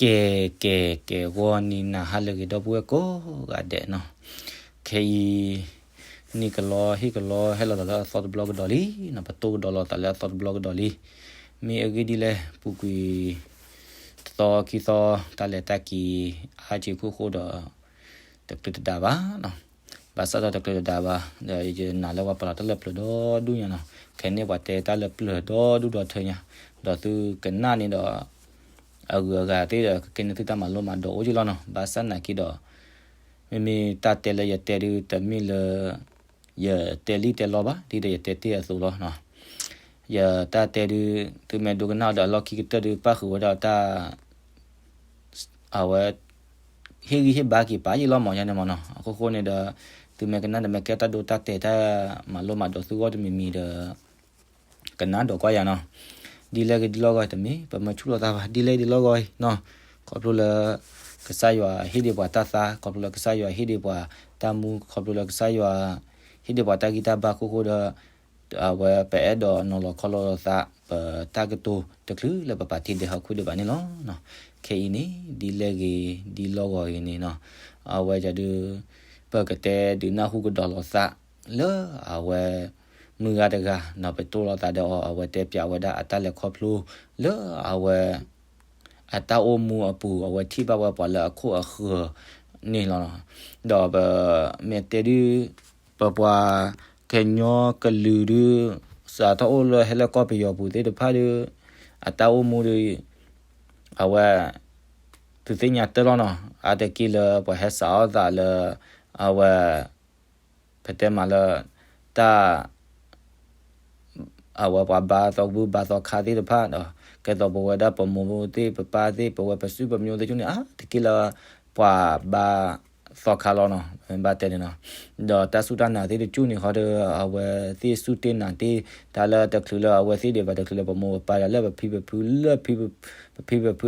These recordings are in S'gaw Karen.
ကဲ ကဲ ကဲ ဂီၤနံၤနၤဟါလၢအဂ့ၤ ဒီပုၢ်ဝဲၢ်ကိးဂၤဒဲးနီၤ. ခဲအံၤ နံၣ်ကလီဟ့ၣ်ကလီဟဲလီၤသးလၢအသီတဘျီကဒီးလံနီၤ, ပတိၢ်ကဒီးလိာ်သးလၢအသီတဘျီကဒီးလံ. မ့ၢ်အဂ့ၢ်ဒ်လဲၣ် ပူၤကွံာ် တသီခံသီ တၢ်လဲၤတၢ်က့ၤ အါက့ၤခိၣ်ဃိဒီး တချုးတဒါဘၣ်နီၤ. ဘၣ်ဆၣ်ဒီးတချုးတဒါဘၣ် ဒီးယနာ်လၢပှၤပာ်လီၤတၢ်လၢပျၢၤဒီဒူၣ်ညါနီၤ. ခဲန့ၣ်ပှၤတဲတၢ်လၢပျၢၤဒီဒူၣ်ဒီထၢညါ, ဒီးသုကနၣ်န့ၣ်ဒီး အဂုၤအဂၤသ့ၣ်ဒီး ကကဲန့ၢ်သုတၢ်မၤလိမၤဒိးအိၣ်က့လီၤနီၤ. ဘၣ်ဆၣ်နာ်က့ဒီး မ့မ့ၢ်တၢ်တဲလၢယတဲဒုး တမ့ၢ်လၢ ယတဲလံတဲလီဘၣ်, ဒ်ဒီးယတဲတ့ၢ်အသိးလီၤနီၤ. ယတၢ်တဲဒုး သုမ့ၢ်ဒိကနၣ်ဒီး အလီၢ်ခံကတၢၢ်ဒုး ပၣ်ဃုာ်ဝဲဒၣ်တၢ် အဝဲ ဟ့ၣ်ဂံၢ်ဟ့ၣ်ဘါက့ၤပာ်ယ့ၣ်လီၤမး ယၤန့ၣ်မးနီၤ. အဃိဃိန့ၣ်ဒီး သုမ့ၢ်ကနၣ်ဒီး မ့ၢ်ကဲတၢ်ဒိတၢ်တဲာ် တၢ်မၤလိမၤဒိးသုဂီၢ်တမံၤမံၤဒီး ကနၣ်ဒိးကွၢ်ယၤနီၤ. ဒ်လဲၣ်ဂ့ၤဒ်လီၢ်ဂီၤအံၤ တမ့ၢ်ပမၢဆူၣ်လိာ်သးဘၣ်, ဒ်လဲၣ်ဒ်လီၢ်ဂီၤအံၤနီၤ. ခီဖျိလၢ ကစၢ်ယွၤဟ့ၣ်ဒံးပှၤတၢ်သါ, ခီဖျိလၢကစၢ်ယွၤဟ့ၣ်ဒံးပှၤတၢ်မူ, ခီဖျိလၢကစၢ်ယွၤ ဟ့ၣ်ဒံးပှၤတၢ်ဂံၢ်တၢ်ဘါအဃိဃိဒီး အဝဲပအဲၣ်ဒိးနီၤလီၤခီလီၤသး ပတၢ်ကတိၤတချုးလၢပပာ်တ့ၢ်ဒဲးဟီၣ်ခိၣ်ဒံးဘၣ်န့ၣ်လီၤ. ခဲအံၤန့ၣ် ဒ်လဲၣ်ဂ့ၤဒ်လီၢ်ဂီၤအံၤန့ၣ်နီၤ, အဝဲဒၣ်ဒုး ပကတဲဒုးနၢ်ဟူကဒီးလိာ်သး လၢအဝဲ မုၢ်ဂၤတဂၤနီၤ ပတိၢ်လိာ်သးဒီးအီၤ အဝဲတဲပျးဝဲဒၣ်အတၢ်လဲၤခီဖျိ လၢအဝဲ အတၢ်အိၣ်မူအပူၤ အဝဲထံၣ်ဘၣ်ဝဲပှၤလၢအခိၣ်အဃၢၤန့ၣ်လီၤ. ဒီးပမ့ၢ်တဲဒုး ပပှၤကညီကလုာ်ဒုး စးထီၣ်အိၣ်လၢဟဲလၢကီၢ်ပယီၤပူၤသ့ၣ်တဖၣ်ဒုး အတၢ်အိၣ်မူဒုး အဝဲ သုသ့ၣ်ညါတၢ်လီၤနီၤ, အါတက့ၢ်လၢပှၤဟဲစးထီၣ်သးလၢ အဝဲ ပတဲမးလၢ တၢ် အဝဲပှၤဘါသီဘူၣ်ဘါသီခါသ့ၣ်တဖၣ်ဒီး ကဲသိးပဝဲဒၣ်ပမိၢ်သ့ၣ်ပပၢ်သ့ၣ် ပဝဲပစုပမျိုးသ့ၣ်တဖၣ်န့ၣ် အါတက့ၢ်လၢ ပှၤဘါသီခါလီၤနီၤ, မ့ၢ်ဘၣ်တဲန့ၣ်နီၤ. ဒီးတၢ်စူၢ်တၢ်နာ်သ့ၣ်တဖၣ်န့ၣ်ဃီဒီး အဝဲသ့ၣ်စူၢ်တ့ၢ်နာ်တ့ၢ် တၢ်လၢတချုးလၢအဝဲသ့ၣ်ဒံးဘၣ် တချုးလၢပမိၢ်ပပၢ်ဒီး လၢပဖံပဖု လၢ ပဖံပဖု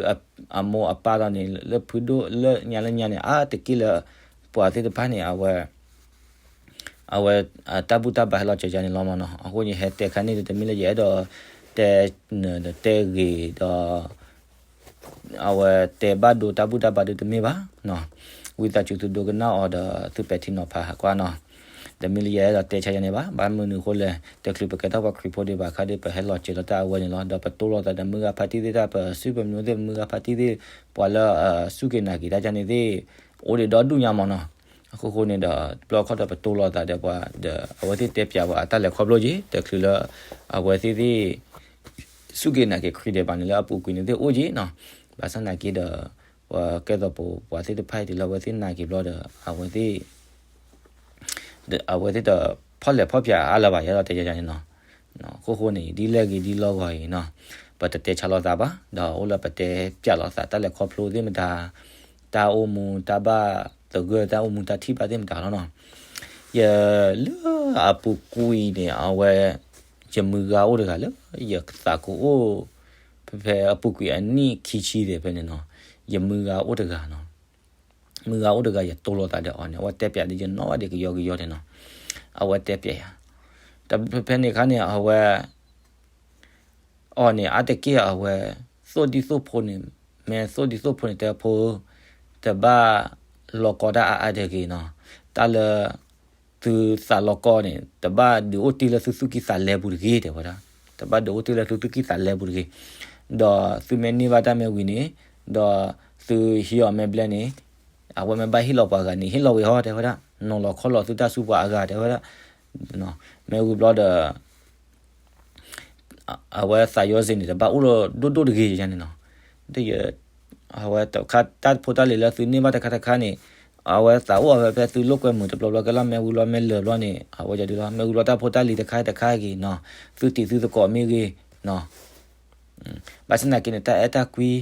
အမိၢ်အပၢ်လီၤန့ၣ် လၢဖုဒိၣ်လၢညါလၢညါန့ၣ် အါတက့ၢ်လၢ ပှၤသ့ၣ်တဖၣ်န့ၣ် အဝဲ အဝဲ တၢ်ဘူၣ်တၢ်ဘါဟဲလီၤစၢၤယၤန့ၣ်လီၤမးနီၤ. အဃိန့ၣ် ဟဲတဲခါန့ၣ်ဒီး တမ့ၢ်လၢယအဲၣ်ဒိး တဲနၢၤဒီးတဲဂ့ၤဒီး အဝဲတဲဘၣ်ဒိတၢ်ဘူၣ်တၢ်ဘါဒုးတမ့ၢ်ဘၣ်နီၤ. ဝံသးစူၤသုဒိကနၣ်အီၤဒီး သုပဲာ်ထံနီၤဖးဟးကွၢ်နီၤ. တမ့ၢ်လၢယအဲၣ်ဒိးတဲဆါယၤန့ၣ်ဘၣ်. ဘၣ်မနုၤအဃိလဲၣ်, တချုးပကဲထီၣ်ပှၤခရံာ်ဖိဒံးဘၣ်အခါဒီး ပဟဲလီၤစၢၤလီၤတၢ်အဝဲန့ၣ်လီၤ. ဒီးပတိၢ်လိာ်သးဒီးမုၢ်ဂၤဖါတံၢ်သ့ၣ်တဖၣ် ပစုပမျိုးသ့ၣ် မုၢ်ဂၤဖါတံၢ်သ့ၣ် ပှၤလၢအစူၢ်က့ၤနာ်က့ၤတၢ်န့ၣ်သ့ၣ် အိၣ်ဒံးဒီဒူၣ်ညါမးနီၤ. အဃိဃိန့ၣ်ဒီး တဘျီခီဒီးပတိၢ်လိာ်သးဒီးပှၤဒီး အဝဲသ့ၣ်တဲပျးပှၤအတၢ်လဲၤခီဖျိက့ၤ တချုးလၢ အဝဲသ့ၣ်သ့ၣ် စူၢ်က့ၤနာ်က့ၤခရံာ်ဒံးဘၣ်န့ၣ် လၢအပူၤကွံာ်န့ၣ်သ့ၣ်အိၣ်က့ၤနီၤ. ဘၣ်ဆၣ်နာ်က့ဒီး ပှၤကဲသိးပပှၤသ့ၣ်တဖၣ်အံၤ တုၤလၢအဝဲသ့ၣ်နာ်က့ၤဘျီဒီး အဝဲသ့ၣ် အဝဲသ့ၣ်တဖီၣ်လဲၤဖီၣ်ပၠးအါလၢၤဘၣ် ယအဲၣ်ဒိးတဲယၤန့ၣ်နီၤ. အဃိဃိန့ၣ် ဒ်လဲၣ်ဂ့ၤဒ်လီၢ်ဂီၤအံၤနီၤ, ပတတဲဆါလိာ်သးဘၣ်, ဒီးအိၣ်လၢပတဲပျးလိာ်သး တၢ်လဲၤခီဖျိသ့ၣ်မတၤ, တၢ်အိၣ်မူတၢ်ဘၣ်သဂၢၢ် တၢ်အိၣ်မူတၢ်ထံၣ်ဘၣ်သ့ၣ်မတၤလီၤနီၤ. ယလၢအပူၤကွံာ်န့ၣ် အဝဲ ယမုၢ်ဂၤအိၣ်တဂၤလၢ ယသးကအိၣ် ဖဲဖဲအပူၤကွံာ်အနံၣ်ခံဆံသ့ၣ်ဖဲန့ၣ်နီၤ, ယမုၢ်ဂၤအိၣ်တဂၤနီၤ. မုၢ်ဂၤအိၣ်တဂၤ ယတိၢ်လိာ်သးဒီးအီၤန့ၣ် အဝဲတဲပျးဒီးယနီၣ်ဘၣ်ဒံးကယီကယီန့ၣ်နီၤ. အဝဲတဲပျးယၤ, ဒီးဖဲဖဲန့ၣ်အခါန့ၣ် အဝဲ အီၤန့ၣ် အါတက့ၢ်အဝဲ သိၣ်ဒံသိၣ်ဖိန့ၣ်, မ့ၢ်သိၣ်ဒံသိၣ်ဖိန့ၣ် တဲဖိဧၢ, တဘၣ်လီၤကီတၢ်အါအါတဂ့ၤနီၤ. တၢ်လၢ သုသးလီၤကီန့ၣ် တဘၣ်ဒုးအိၣ်တ့ၢ်လၢသုသူၣ်ကံၢ်သးလဲပူၤတဂ့ၤ တဲဝဲဒၣ်. တဘၣ်ဒုးအိၣ်တ့ၢ်လၢသုသူၣ်ကံၢ်သးလဲပူၤတဂ့ၤ. ဒီးသုမ့ၢ်န့ၢ်ဘၣ်တၢ်မ့ၢ်ဝံၤန့ၣ်, ဒီးသုဟံးအီၤမ့ၢ်ဘျဲၣ်န့ၣ်, အဝဲမ့ၢ်ဘၣ်ဟ့ၣ်လီၤပှၤဂၤန့ၣ် ဟ့ၣ်လီၤဝံၤဟီ တဲဝဲဒၣ်. နီၤလီၤခီလီၤသုတၢ်ဆူပှၤအဂၤ တဲဝဲဒၣ်. မ့ၢ်ဝံၤဘျီဒီး အဝဲသးယီၤစ့ၤန့ၣ် တဘၣ်အိၣ်လၢဒိၣ်ဒိၣ်တဂ့ၤယၤန့ၣ်နီၤ. ဒီး အဝဲတခါတၢ်ဖိတၢ်လံၤလၢသုန့ၢ်ဘၣ်တခါတခါန့ၣ်, အဝဲသးအိၣ်အဝဲဖဲသုလိာ်ကွဲမုာ်တဘျီဘျီကဲလီၤ မ့ၢ်ဝံၤဘျီမ့ၢ်လၢာ်ဘျီန့ၣ် အဝဲဒုးလီၤ မ့ၢ်ဝံၤဘျီတၢ်ဖိတၢ်လံၤတခါတခါဂ့ၤနီၤ, သုတံၤသုသကိးမ့ၢ်ဂ့ၤနီၤ. ဘၣ်ဆၣ်သနာ်က့န့ၣ် တၢ်အဲၣ်တၢ်ကွံ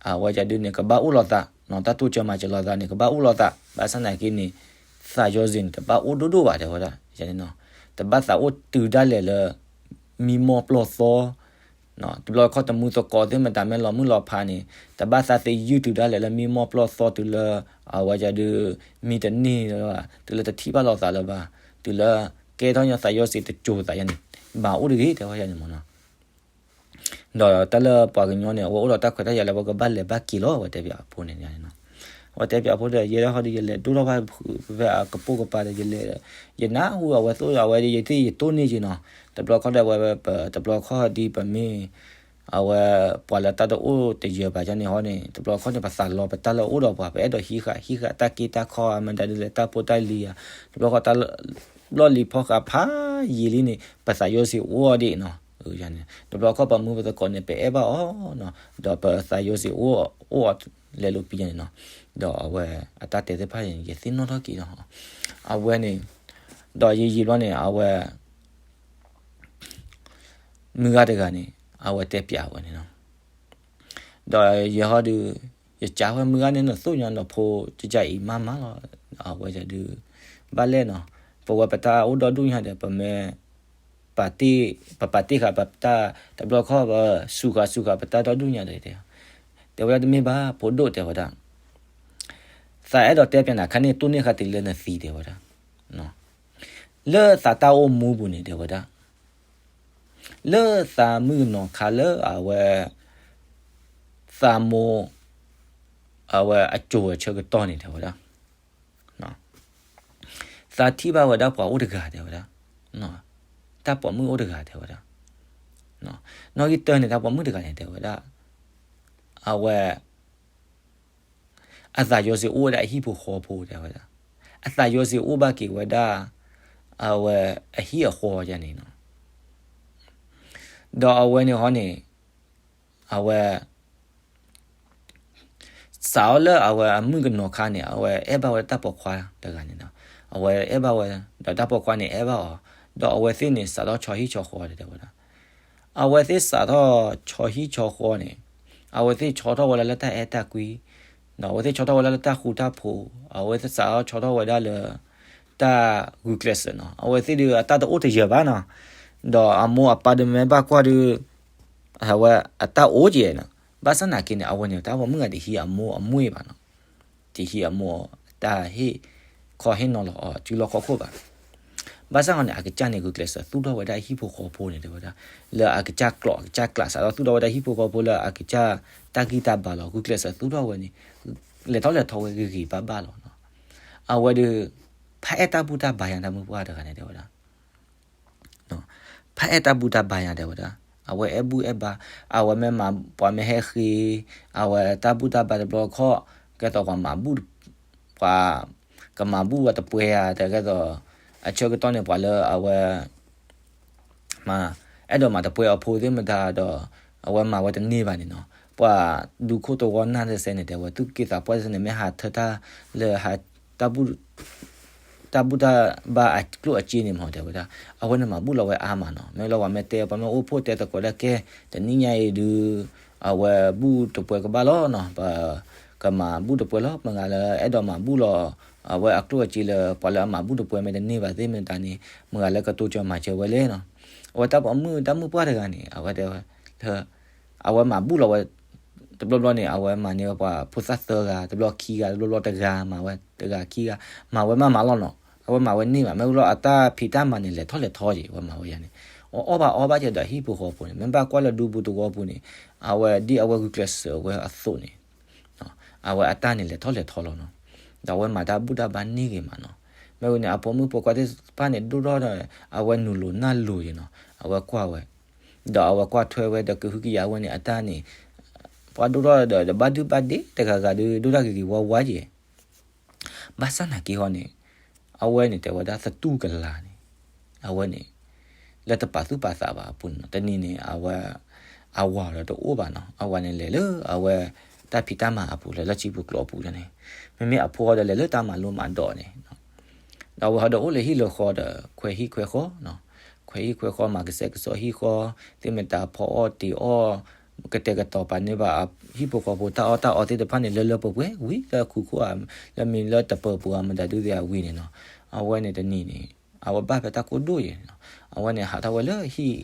အဝဲဒၣ်ဒုးန့ၣ် ကဘၣ်အိၣ်လိာ်သး, တၢ်တိစၢၤမၤစၢၤလိာ်သးန့ၣ် ကဘၣ်အိၣ်လိာ်သး, ဘၣ်ဆၣ်သနာ်က့န့ၣ် သးယီၤစ့ၤန့ၣ် တဘၣ်အိၣ်ဒိၣ်ဒိၣ်ဘၣ် တဲဝဲဒၣ်. တဘၣ်သးအိၣ်တုၤဒၣ်လဲာ်လၢ မံမီၢ်ပျီၢ်သီ, တဘျီခီၣ်တမူသကိးသ့ၣ်မတၤမ့ၢ်လီၤမုၢ်လီၤဖးန့ၣ် တဘၣ်သးသ့ယုၢ်တုၤဒၣ်လဲာ်လၢမံမီၢ်ပျီၢ်သီတုၤလၢ အဝဲဒၣ်ဒုး မံတန့ၢ်, တုၤလၢတထံၣ်ဘၣ်လိာ်သးလၢၤဘၣ်, တုၤလၢကဲထီၣ်ညီသးယီၤစ့ၤတစိၤသးယၤန့ၣ် မၤအိၣ်တဂ့ၤ တဲဝဲယၤန့ၣ်မ့ၢ်နီၤ. ဒီးတၢ်လၢပှၤကညီန့ၣ် အဝဲအိၣ်ဒီးတၢ်ခွဲးတၢ်ယာ်လၢအဝဲကဘၣ်လဲၤဘၣ်က့ၤလီၤ အဝဲတဲပၠးအဖိန့ၣ်န့ၣ်နီၤ. အဝဲတဲပၠးအဖိဒီး ယဲဒၣ်ဟီဒီး ယလဲၤဒိၣ်ထီၣ်ဘၣ်ဖဲအကပိာ်ကပၤဒီး ယလဲၤ ယနၢ်ဟူအဝဲသိၣ်အဝဲဒီး ယသ့ၣ်ယတိၢ်န့ၢ်က့ၤနီၤ. တဘျီခီဒီး အဝဲပ တဘျီခီဒီး ပမ့ၢ် အဝဲပှၤလၢတၢ်တအိၣ်တယၢၤဘၣ်န့ၣ်ဟီန့ၣ် တဘျီခီန့ၣ် ပသးလီၤပတၢ်လၢအအိၣ်ဒီးပှၤ ပအဲၣ်ဒိးဟံးဃာ် ဟံးဃာ်တၢ်က့တၢ်ခီ မတၤဒုးလဲၤတၢ်ဖိတၢ်လံၤဧါ. တဘျီခီတၢ် ဘျီၣ်လံၤဖီဃာ်ဖးယံာ်လံန့ၣ် ပသးယိစ့အိၣ်အီၤဒံးနီၤ. တဘျီခီပှၤမုၢ်ပသကိးန့ၣ် ပအဲၣ်ဘၣ်အီၤနီၤ. ဒီးပသးယိစ့အိၣ် အိၣ်အီၤလဲၤလိာ်ပံၤညါန့ၣ်နီၤ. ဒီးအဝဲအတၢ်တဲသ့ၣ်တဖၣ်န့ၣ် ယသ့ၣ်နီၣ်ထီၣ်က့ၤနီၤ. အဝဲန့ၣ် ဒီးယံာ်ယံာ်ဘျီန့ၣ် အဝဲ မုၢ်ဂၤတဂၤန့ၣ် အဝဲတဲပၠးဝဲန့ၣ်နီၤ. ဒီးယဲဟီဒီး ယကးဝဲမုၢ်ဂၤန့ၣ်နသိၣ်ညါနီၤ ဖိကကးအံၤမးမးလီၤ. အဝဲဒုး ဘၣ်လဲၣ်နီၤ. ပဝဲပတၢ်အိၣ်ဒီဒူၣ်ညါဒီး ပမ့ၢ် ပာ်တ့ၢ် ပပာ်တ့ၢ်ဃာ်ပတၢ် တဘျီခီ ပစူၤဃာ်စူၤဃာ်ပတၢ်ဒီဒူၣ်ညါဒီး တဲဝဲဒၣ်တမ့ၢ်ဘၣ် ဖိဒိၣ်တဲဝဲဒၣ် သးအဲၣ်ဒိးတဲပၠးနၤခါန့ၣ် တိၢ်န့ၢ်ဃာ်တုၤလၢနသံတဲဝဲဒၣ် လၢသးတၢ်အိၣ်မူပူၤန့ၣ် တဲဝဲဒၣ် လၢသးမုၣ်ကနီၤခါလၢအဝဲ သးမိၢ် အဝဲအစိၤအဆၢကတီၢ်န့ၣ် တဲဝဲဒၣ် သးထံၣ်ဘၣ်ဝဲဒၣ်ပှၤအိၣ်တဂၤ တဲဝဲဒၣ် တၢ်ပိာ်မုၣ်အိၣ်တဂၤ တဲဝဲဒၣ် နီၣ်ဂံၢ်တၢန့ၣ် တၢ်ပိာ်မုၣ်တဂၤန့ၣ် တဲဝဲဒၣ် အဝဲ အသးယိစ့အိၣ်ဝဲဒၣ်အဟံၣ်ဖိဃီဖိ တဲဝဲဒၣ် အသးယိစ့အိၣ်ဘၣ်က့ၤဝဲဒၣ် အဝဲအဟံၣ်အဃီယါန့ၣ်နီၤ. ဒီးအဝဲန့ၣ်ဟီန့ၣ် အဝဲ စးထီၣ်လၢအဝဲအမုၣ်ကနီၤခါန့ၣ် အဝဲအဲၣ်ဘၣ်ဝဲဒၣ်တၢ်ပိာ်ခွါတဂၤန့ၣ်နီၤ. အဝဲအဲၣ်ဘၣ်ဝဲ ဒီးတၢ်ပိာ်ခွါန့ၣ်အဲၣ်ဘၣ်အီၤ ဒီးအဝဲသ့ၣ်န့ၣ် စးထီၣ်ဆီဟံၣ်ဆီဃီ တဲဝဲဒၣ် အဝဲသ့ၣ်စးထီၣ်ဆီဟံၣ်ဆီဃီန့ၣ် အဝဲသ့ၣ်ဆီထီၣ်ဝဲဒၣ်လၢတၢ်အဲၣ်တၢ်ကွံ, ဒီးအဝဲသ့ၣ်ဆီထီၣ်ဝဲဒၣ်လၢတၢ်ဃူတၢ်ဖိး, အဝဲသ့ၣ်စးထီၣ်ဆီထီၣ်ဝဲဒၣ်လၢ တၢ်ဂုာ်ကျဲးစၢးနီၤ. အဝဲသ့ၣ်ဒုးအတၢ်တအိၣ်တယၢၤဘၣ်နီၤ, ဒီးအမိၢ်အပၢ်ဒုးမ့ၢ်ဘၣ်ကွၢ်ဒုး အဝဲအတၢ်အိၣ်ကဲနီၤ. ဘၣ်ဆၣ်နာ်က့န့ၣ် အဝဲန့ၣ် တၢ်ပိာ်မုၣ်ဂၤတဟံးအမိၢ်အမွေၢ်ဘၣ်နီၤ. တဟံးအမိၢ်တၢ်ဟ့ၣ်ခီဟ့ၣ်နီၤလီၤအီၤ စုလီၢ်ခီၣ်ခိၣ်ဘၣ်. ဘၣ်ဆၣ်န့ၣ် အကစၢ်န့ၣ် ဂုာ်ကျဲးစၢးသူၣ်ထီၣ်ဝဲဒၣ်ဟံၣ်ဖိဃီဖိန့ၣ် တဲဝဲဒၣ်, လၢအကစၢ်ကျိာ် အကစၢ်ကျးစးထီၣ်သူၣ်ထီၣ်ဝဲဒၣ်ဟံၣ်ဖိဃီဖိလၢအကစၢ်တၢ်ဂံၢ်တၢ်ဘါလီၤ. ဂုာ်ကျဲးစၢးသူၣ်ထီၣ်ဝဲန့ၣ် လဲၤထီၣ်လဲၤထီဝဲဂ့ၤဂ့ၤဘၣ်ဘၣ်လီၤနီၤ. အဝဲဒုး ဖးအဲၣ်တၢ်ဘူၣ်တၢ်ဘါယါတၢ်မုၢ်ပှၢ်တဂၤန့ၣ် တဲဝဲဒၣ် ဖးအဲၣ်တၢ်ဘူၣ်တၢ်ဘါယါ တဲဝဲဒၣ်, အဝဲအဲၣ်ဘူၣ်အဲၣ်ဘါ, အဝဲမ့ၢ်မၤ ပှၤမ့ၢ်ဟဲဃ့ အဝဲတၢ်ဘူၣ်တၢ်ဘါတဘျီခီၣ်, ကဲသိးပှၤမၤဘူၣ်, ပှၤကမၤဘူၣ်ဝဲတပှဲၤဧါ, တကဲသိး အဆၢကတီၢ်န့ၣ် ပှၤလၢအဝဲ မၤ အဲၣ်ဒိးမၤတပှဲၤအဖိသ့ၣ်မတၤဒီး အဝဲမၤဝဲတန့ၢ်ဘၣ်န့ၣ်နီၤ, ပှၤဒူခိၣ်သဝီနၢ်တစဲးန့ၣ် တဲဝဲ သူၣ်က့သးပှၢ်တစဲးန့ၣ် မ့ၢ်ဟးထၢတၢ်လၢဟး တၢ်ဘူၣ် တၢ်ဘူၣ်တၢ်ဘါအကျိၣ်အစ့န့ၣ်မ့ၢ် တဲဝဲဒၣ်, အဝဲန့ၣ်မၤဘူၣ်လီၤဝဲအါမးနီၤ. မ့ၢ်လၢပှၤမ့ၢ်တဲ ပှၤမ့ၢ်အိၣ်ဖှိၣ်တဲသကိးဒၣ်ကဲ, တနံၣ်ညါအံၤဒုး အဝဲဘူၣ်တပှဲၤကဘၣ်လီၤနီၤ, ပကမၤဘူၣ်တပှဲၤလီၤ. မတၤဂၤလၢအဲၣ်ဒိးမၤဘူၣ်လီၤ အဝဲအကျိၣ်အစ့လၢ ပှၤလၢအမၤဘူၣ်တပှဲၤမ့ၢ်တန့ၢ်ဘၣ်သ့ၣ်မတၤန့ၣ် မတၤဂၤလၢကတိၤစၢၤမၤစၢၤဝဲလဲၣ်နီၤ. အဝဲတၢ်ပိာ်မုၣ်တၢ်မုၢ်ပှၢ်တဂၤန့ၣ် အဝဲတဲဝဲ လၢ အဝဲမၤဘူၣ်လီၤဝဲ တဘျီဘျီန့ၣ် အဝဲမၤန့ၢ်ဝဲပှၤဖိသၣ်သၢဂၤ တဘျီခံဂၤ တဘျီဘျီတဂၤ မၤဝဲတဂၤခံဂၤ မၤဝဲမးမးလီၤနီၤ. အဝဲမၤဝဲန့ၢ်ဘၣ် မ့ၢ်လီၤအတၢ်ဖံးတၢ်မၤန့ၣ် လဲၤထီၣ်လဲၤထီက့ၤ အဝဲမၤဝဲယါန့ၣ်, အီၣ်ဘၣ်အီဘၣ်ကဲဒီးဟံၣ်ဖိဃီဖိန့ၣ် မ့ၢ်ဘၣ်ကွၢ်လၢဒူပူၤသဝီပူၤန့ၣ် အဝဲဒ်အဝဲဂုာ်ကျဲးစၢးဝဲအသိးန့ၣ် အဝဲအတၢ်န့ၣ်လဲၤထီၣ်လဲၤထီလီၤနီၤ. ဒီးအဝဲမၤတၢ်ဘူၣ်တၢ်ဘါန့ၢ်ဂ့ၤမးနီၤ. မ့ၢ်ဝဲန့ၣ် အဖိမုၣ်ဖိခွါသ့ၣ်တဖၣ်န့ၣ် ဒိၣ်ထီၣ်ဒီး အဝဲနုာ်လိၤနၢ်လိၤယါနီၤ. အဝဲကွၢ်ဝဲ ဒီးအဝဲကွၢ်ထွဲဝဲဒီးကဟုကယာ်ဝဲန့ၣ် အတၢ်န့ၣ် ပှၤဒိၣ်ထီၣ်ဒီး တဘၣ်ဒုဘၣ်ဒ့တဂၤဂၤဒီး ဒိၣ်တၢ်ဂ့ၤဂ့ၤဝါဝါက့ၤ ဘၣ်ဆၣ်နာ်က့ဟီန့ၣ် အဝဲန့ၣ်တဲဝဲဒၣ်သတူၢ်ကလာ်န့ၣ် အဝဲန့ၣ် လၢတပာ်သူၣ်ပာ်သးဘၣ်အပူၤန့ၣ်နီၤ. တနံၤန့ၣ် အဝဲ အဝၤဒီးတအိၣ်ဘၣ်နီၤ. အဝၤန့ၣ်လဲၤလၢအဝဲ တၢ်ဖံးတၢ်မၤအပူၤ လဲၤလၢစံာ်ပူၤကျိာ်အပူၤန့ၣ်, မ့မ့ၢ်အဖိဟီဒီးလဲၤလၢတၢ်မၤလိမၤဒိးန့ၣ် ဒီးအဝဲဟီဒီးအိၣ်လၢဟံၣ်လၢဃီဒီး ခွဲးဟံၣ်ခွဲးဃီနီၤ, ခွဲးဟံၣ်ခွဲးဃီ မၤကစဲးကစီးဟံၣ်ဃီ, သ့ၣ်မတၤဖီအီၣ်တ့ၤအီၣ်, ကတဲာ်ကတီၤပာ်န့ၢ်ဘၣ် ဟံၣ်ဖိဃီဖိတၢ်အီၣ်တၢ်အီသ့ၣ်တဖၣ်န့ၣ် လၢလၢပှဲၤပှဲၤဝံၤလၢခုးခိၣ်ဧါ, လၢမ့ၢ်လၢတပၢၤပူၤဧါ မတၤဒုးသ့ၣ်အဝံၤန့ၣ်နီၤ. အဝဲန့ၣ်တနံၤန့ၣ် အဝဲဘၣ်ဖဲတၢ်ကိၢ်ဒိၣ်ယဲၢ်နီၤ, အဝဲန့ၣ်ဟးထီၣ်ဝဲလၢဟံၣ်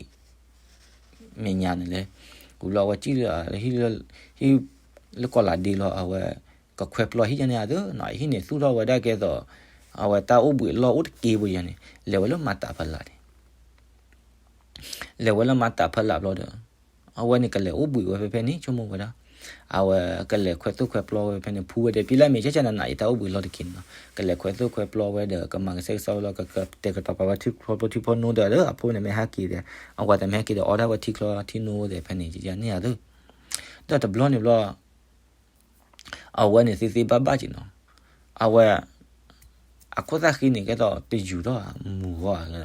မဲာ်ညါန့ၣ်လဲၣ်, ဝံၤလီၤအဝဲစံၣ်လၢ ဟံၣ်လၢ ဟံၣ်လၢကီၢ်လးဒ့လီၤ အဝဲ ကခွဲးပျီဟံၣ်ညါန့ၣ်အသိးနီၤ, ဟံၣ်န့ၣ်သူၣ်ထီၣ်ဝဲဒၣ်ကဲသိး အဝဲတၢ်အိၣ်ဘှံးအလီၢ်အိၣ်တက့ၢ်ဘိယါန့ၣ် လဲၤဝဲလၢမၤတးဖီလာ်န့ၣ် လဲၤဝဲလၢမၤတးဖီလာ်ဘျီဒီး အဝဲန့ၣ်ကလဲၤအိၣ်ဘှံးဝဲဖဲဖဲန့ၣ် ဆိကမိၣ်ဝဲဒၣ်, အဝဲကလဲၤခွဲးသိၣ်ခွဲးပျီဝဲဖဲန့ၣ် ဖူဝဲဒီး ပျံၤလၢ်မ့ၢ် ကကနနး ယတၢ်အိၣ်ဘှံးလီၢ်တက့ၢ်န့ၣ်လီၤ. ကလဲၤခွဲးသိၣ်ခွဲးပျီဝဲဒီး ကမၤကဆှဲကဆှီဝဲလီၤ ကတဲာ်ကတီၤပာ်ဝဲထံချီထံဖီနိဒီး အဖိန့ၣ်မ့ၢ်ဟဲက့ၤဒီး အဝၤသ့ၣ်မ့ၢ်ဟဲက့ၤဒီး အီၣ်ဒၣ်ဝဲထံချီထံနိသ့ၣ်ဖဲန့ၣ် ယန့ၢ်ဧါသ့ၣ်. ဒီးတဘျီန့ၣ်ဘျီ အဝဲန့ၣ်သ့သ့ဘၣ်ဘၣ်က့ၤနီၤ, အဝဲ အခိၣ်သၣ်ဃံန့ၣ် ကဲသိးတယူၤထီၣ်မူၤဂီ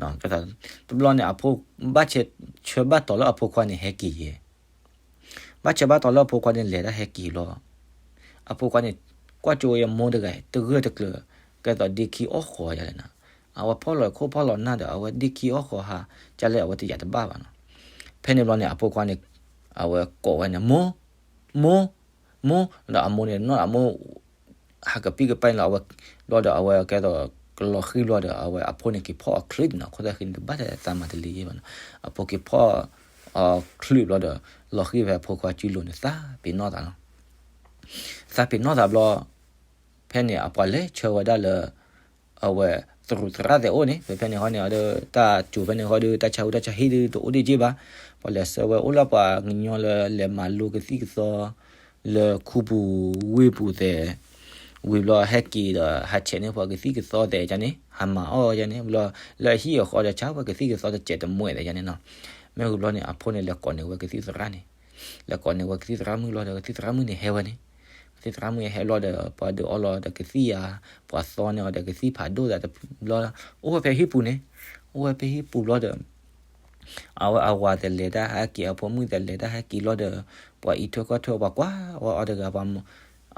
ၤဧါ, ကဲသိး တဘျီန့ၣ် အဖိ ဘၣ်ဆဲး ဆၢဘၣ်တီၤလၢအဖိခွါန့ၣ်ဟဲက့ၤယဲ, ဘၣ်ဆၢဘၣ်တီၤလၢအဖိခွါန့ၣ် လဲၤတၢ်ဟဲက့ၤလီၤ. အဖိခွါန့ၣ် ကွၢ်ကၠိဝဲအမိၢ်တဂၤ တဂၢၢ်တကျၢၤ ကဲသိးဒ့ခံအီၣ်ဃီၤယါလဲၣ်နီၤ, အဝဲဖီၣ်လီၤခိၣ်ဖီၣ်လီၤနၢ်ဒီး အဝဲဒ့ခံအီၣ်ဃီၤဟး ကလဲၣ် အဝဲတယာ်တဘၣ်ဘၣ်နီၤ. ဖဲန့ၣ်ဘျီန့ၣ် အဖိခွါန့ၣ် အဝဲကိးဝဲန့ၣ် မိၢ် မိၢ်, ဒီးအမိၢ်န့ၣ် နီၢ်အမိၢ် ဟးကပံၢ်ကပၢ်န့ၣ်လီၤ. အဝဲ ဘျီဒီးအဝဲကဲသိး ကလီၤဃံၤဘျီဒီး အဝဲအဖိန့ၣ်က့ၤဖီၣ်အီၤချ့န့ၣ်နီၤ, အခိၣ်သၣ်ဃံန့ၣ် တဘၣ်တၢ်သးမၤတလံယဲဘၣ်နီၤ. အဖိက့ၤဖီၣ် အီၤချ့ဘျီဒီး လီၤဃံၤဖဲအဖိခွါစုလိၤန့ၣ် သးပ့ၤနီၣ်သးလီၤ. သးပ့ၤနီၣ်သးဘျီ ဖဲန့ၣ် အပှၤလဲၤဆှၢဝဲဒၣ်လၢ အဝဲ သရူးသရၣ်သ့ၣ်အိၣ်န့ၣ် ဖဲဖဲန့ၣ်ဃီန့ၣ် အဒီးတၢ်စူၤဖဲန့ၣ်ဃီဒီး တၢ်ဆါဟူတၢ်ဆါဟံၣ်ဒုး တအိၣ်ဒံးက့ဘၣ်. ပှၤလဲၤဆှၢဝဲအိၣ်လၢပှၤကညီလၢလဲၤမၤလိကသံၣ်ကသီ လၢခူပူၤဝ့ၢ်ပူၤသ့ၣ်, ဝံၤဘျီဟဲက့ၤဒီး ဟးဆဲးန့ၢ်ပှၤကသံၣ်ကသီသ့ၣ်ယါန့ၣ် ဟးမၤအီၣ်ယါန့ၣ် ဘျီလၢအဟံၣ်အဃီဒီး ဆါပှၤကသံၣ်ကသီတစဲးတမှဲသ့ၣ်ယါန့ၣ်နီၤ. မ့ၢ်ဝံၤဘျီန့ၣ် အဖိန့ၣ်လဲၤကိးန့ၢ်ဝဲကသံၣ်သရၣ်န့ၣ် လဲၤကိးန့ၢ်ဝဲကသံၣ်သရၣ်မုၣ်လီၤဒီး ကသံၣ်သရၣ်မုၣ်န့ၣ်ဟဲဝဲန့ၣ်, ကသံၣ်သရၣ်မုၣ်ဟဲလီၤဒီး ပှၤဒုးအီလီၤဒီးကသံၣ်ယါ, ပှၤသီန့ၢ်အီၤဒီးကသံၣ်ဖးဒိၣ်သးတဘျီ, အိၣ်ဝဲဖဲဟံၣ်ပူၤန့ၣ်, အိၣ်ဝဲဖဲဟံၣ်ပူၤဘျီဒီး အဝဲအဝၤသ့ၣ်လဲၤတၢ်ဟဲက့ၤ အဖိမုၣ်သ့ၣ်လဲၤတၢ်ဟဲက့ၤလီၤဒီး ပှၤအံးထွဲကွၢ်ထွဲ ပှၤကွၢ်ဝဲအီၤတဂၤ,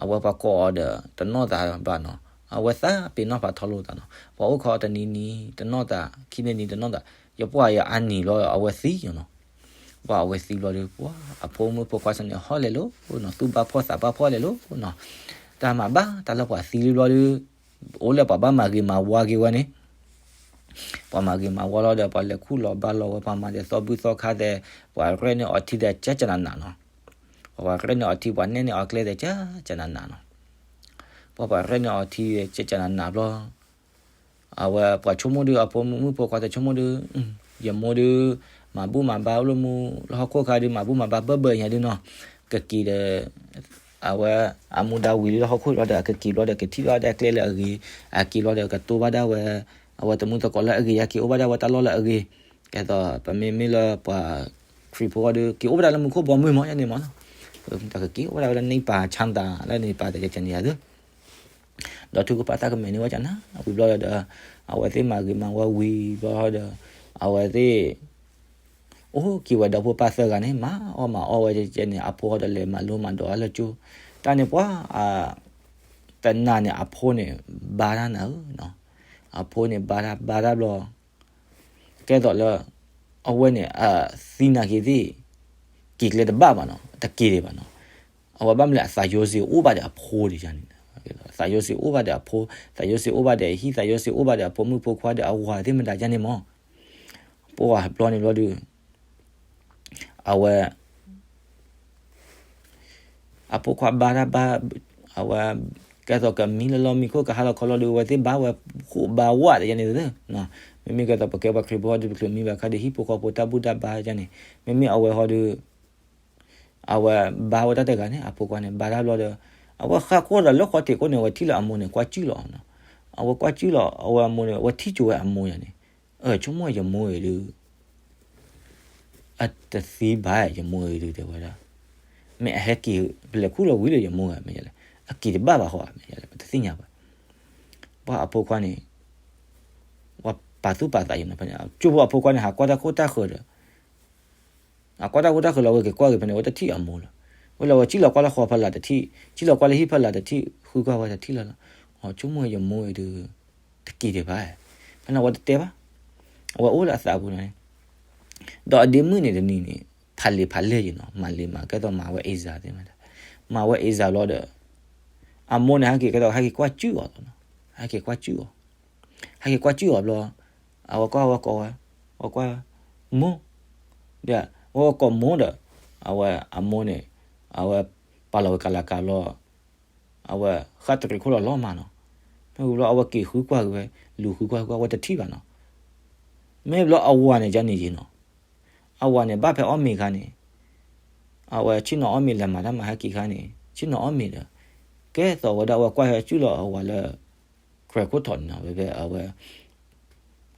အဝဲပှၤကိးအီၤဒီး တနီၣ်သးဘၣ်နီၤ, အဝဲသးပ့ၤနီၣ်ဖးထီလိာ်သးနီၤ, ပှၤအိၣ်ခိးတနံၤနံၤတနီၣ်သး, ခံနံၤနံၤတနီၣ်သး, ယပှၢ်ယအါနံၤလီၤ အဝဲသံနီၤ. ပှၤအဝဲသံဘျီဒီး ပှၤအဖိမုၣ်ဖိခွါစ့ၢ်န့ၣ် ဟီၣ်လဲၤလိၤနီၤ, သူၣ်ဘၣ်ဖှီၣ်သးဘၣ်ဖှီၣ်လဲၤလိၤနီၤ, တၢ်မၤဘၣ်တၢ်လၢပှၤသံလံဘျီဒီး အိၣ်လၢပှၤဘၣ်မၤဂ့ၤမၤဝါက့ၤဝဲန့ၣ် ပှၤမၤဂ့ၤမၤဝါလီၤဒီး ပှၤလဲၤခူၣ်လီၤဘါလီၤဝဲ ပှၤမၤဒီးသီဘူၣ်သီခါသ့ၣ်, ပှၤရဲၣ်န့ၢ်အီၤထံသ့ၣ် ကကနနးနီၤ, ပှၤရဲၣ်န့ၢ်အီၤထံ ပှၤနဲၣ်န့ၢ်အီၤကျဲသ့ၣ် ကကနနးနီၤ, ပှၤပှၤရဲၣ်န့ၢ်အီၤထံ ကကနနးဘျီ အဝဲပှၤဆိကမိၣ်ဒုး အဖိမုၣ်ဖိခွါသ့ၣ်ဆိကမိၣ်ဒုး, ယမိၢ်ဒုး မၤဘူၣ်မၤဘါအိၣ်လၢမူ လၢဟီၣ်ခိၣ်ခါဒုး မၤဘူၣ်မၤဘါဘၢဘၢညါဒုးနီၤ, ကက့ၤဒီး အဝဲအမူဒါဝံၤလၢဟီၣ်ခိၣ်လီၤဒီး အကက့ၤဘျီဒီး ကထံၣ်ဘၣ်ဒၣ်ကျဲလၢအဂ့ၤ, အက့ၤဘျီဒီး ကတိၢ်ဘၣ်ဒၣ်ဝဲ အဝဲသမူသကိးလၢအဂ့ၤ, ယက့ၤအိၣ်ဘၣ်ဒၣ်ဝဲတၢ်လီၢ်လၢအဂ့ၤ, ကဲသိးပမ့မ့ၢ်လၢပှၤခရံာ်ဖိဃီဒီး က့ၤအိၣ်ဘၣ်ဒၣ်လၢမူခိၣ်ဘီမုၢ်မး ယန့ၣ်မးနီၤ, တၢ်ကက့ၤအိၣ်ဘၣ်ဒၣ်ဝဲလၢ န့ၢ်ပာ်ဆါသး လၢန့ၢ်ပာ်သး ကကန့ၣ်ယၤသ့ ဒီးထုကဖၣ်သးကမဲာ်န့ၢ်ဝဲကနၤ ဝံၤဘျီဒီး အဝဲသ့ၣ်မၤဂ့ၤမၤဝါဝံၤဘျီဒီး အဝဲသ့ၣ် အိၣ်က့ၤဝဲဒီဖိပၢ်သၢဂၤန့ၣ် မၤအီၣ်မၤအီၣ်ဝဲကဲန့ၣ် အဖိဃီဒီးလဲၤမၤလိမၤဒိးအါလၢကၠိ, တၢ်န့ၣ်ပှၤ တနၤန့ၣ် အဖိန့ၣ် ဘါတၢ်နၤဧၢ, အဖိန့ၣ်ဘါတၢ်ဘါတၢ်ဘျီ ကဲသိးလၢ အဝဲန့ၣ် အသံနာ်က့ၤသ့ၣ် က့ၤကျဲတဘၣ်ဘၣ်နီၤ, တက့ၤဒံးဘၣ်နီၤ, အဝဲဘၣ်မနုၤလဲၣ် အသးယိစ့ၤအိၣ်ဘၣ်ဒီးအဖိဒံးယါန့ၣ်, သးယိစ့ၤအိၣ်ဘၣ်ဒီးအဖိ, သးယိစ့ၤအိၣ်ဘၣ်ဒီးအဟံၣ်, သးယိစ့ၤအိၣ်ဘၣ်ဒီးအဖိမုၣ်ဖိခွါဒီးအဝၤသ့ၣ်မတၤယါန့ၣ်မး, ပှၤဘျီန့ၣ်ဘျီဒီး အဝဲ အဖိခွါဘါတၢ်ဘါ, အဝဲ ကဲသိးကမံလၢလီၢ်မံခိၣ် ကဟါလီၤခီလီၤဒီး အဝဲသ့ၣ်ဘါဝဲ ဃိးဘါဝဲယါန့ၣ်သ့, မ့မ့ၢ်ကဲသိးပကဲပှၤခရံာ်ဖိဒီး ပချုးမံဘၣ်ခါဒီး ဟံၣ်ဖိဃီဖိတၢ်ဘူၣ်တၢ်ဘါယါန့ၣ်, မ့မ့ၢ်အဝဲဃီဒီး အဝဲဘါဝဲတၢ်တဂၤန့ၣ် အဖိခွါန့ၣ် ဘါတၢ်ဘျီဒီး အဝဲဃၣ်ခိၣ်ဒီးလၢဃီထံးခိၣ်န့ၣ် အဝဲထံၣ်လၢအမိၢ်န့ၣ် ကွၢ်ကၠုၣ်လီၤ, အဝဲကွၢ်ကၠုၣ်လီၤ အဝဲအမိၢ်န့ၣ် အဝဲထံၣ်ကၠိဝဲအမိၢ်ယါန့ၣ်, အဆိကမိၣ်ယမိၢ်အံၤဒုး အတသံဘၣ်ယမိၢ်အံၤဒုး တဲဝဲဒၣ်, မ့ၢ်အဟဲက့ၤ ပလဲၤခူၣ်လီၤဝံၤလၢယမိၢ်ဧါ မ့ၢ်ယလဲၣ်, အက့ၤတဘၣ်ဘၣ်ဃီဧါ မ့ၢ်ယလဲၣ် ပတသ့ၣ်ညါဘၣ်, ပှၤအဖိခွါန့ၣ် ပှၤပာ်သူၣ်ပာ်သးယံၤနီၤဖဲန့ၣ် ကၠိဖိအဖိခွါန့ၣ် ဟးကွၢ်တၢ်ခိၣ်တၢ်ဃၢၤဒီး အကွၢ်တၢ်ခိၣ်တၢ်ဃၢၤလီၤ အဝဲက့ၤကွၢ်က့ၤဖဲန့ၣ် အဝဲတထံၣ်အမိၢ်လီၤ, ဝဲလၢအဝဲစံၣ်လီၤကွၢ်လၢဃီဖီလာ်တထံၣ်, စံၣ်လီၤကွၢ်လၢဟံၣ်ဖီလာ်တထံၣ် ဃုကွၢ်ဝဲတထံၣ်လီၤလီၤ, အဆိကမိၣ်ယမိၢ်အံၤဒုး တက့ၤဒံးဘၣ်, ဖဲန့ၣ်အဝဲတတဲဘၣ်, အဝဲအိၣ်လၢအသးပူၤန့ၣ်, ဒီးအဒ့မုၣ်န့ၣ်တနံၤန့ၣ် ဖးလံာ်ဖးလဲၢ်ယံၤနီၤ မၤလံာ်မၤကဲသိးမၤဝဲ exam သ့ၣ်မတၤ, မၤဝဲ exam လီၤဒီး အမိၢ်န့ၣ် ဟဲက့ၤကဲသိး ဟဲက့ၤကွၢ်ကၠုၣ်အီၤလီၤ, ဟဲက့ၤကွၢ်ကၠုၣ်အီၤ ဟဲက့ၤကွၢ်ကၠုၣ်အီၤဘျီ, အဝဲကွၢ်ဝဲကိးဝဲ, အဝဲကွၢ်, မိၢ်, ဒီး အဝဲကိးမိၢ်ဒီး, အဝဲအမိၢ်န့ၣ်, အဝဲပာ်လီၤဝဲကလၤကၤဘျီ, အဝဲဃၣ်တရံးခိၣ်လီၤလီၤမးနီၤ, မ့ၢ်ဝံၤဘျီအဝဲက့ၤဃုကွၢ်က့ၤဝဲ, လူၤဃုကွၢ်ဃုကွၢ်ဝဲတထံၣ်ဘၣ်နီၤ, မ့ၢ်ဘျီအဝၤန့ၣ်ကန့ၣ်ယံၤနီၤ, အဝၤန့ၣ်ဘၣ်ဖဲအီၣ်မ့ၤခါန့ၣ် အဝဲဆ့ၣ်နီၤအီၣ်မ့ၤလဲၤမၤတၢ်မၤဟဲက့ၤခါန့ၣ် ဆ့ၣ်နီၤအီၣ်မ့ၤဒီး ကဲသိးဝဲဒၣ်အဝဲကွၢ်ဟဲကၠူၣ်လီၤအဝၤလၢ ကြဲခိၣ်ထီးန့ၣ်နီၤ ဖဲဖဲအဝဲ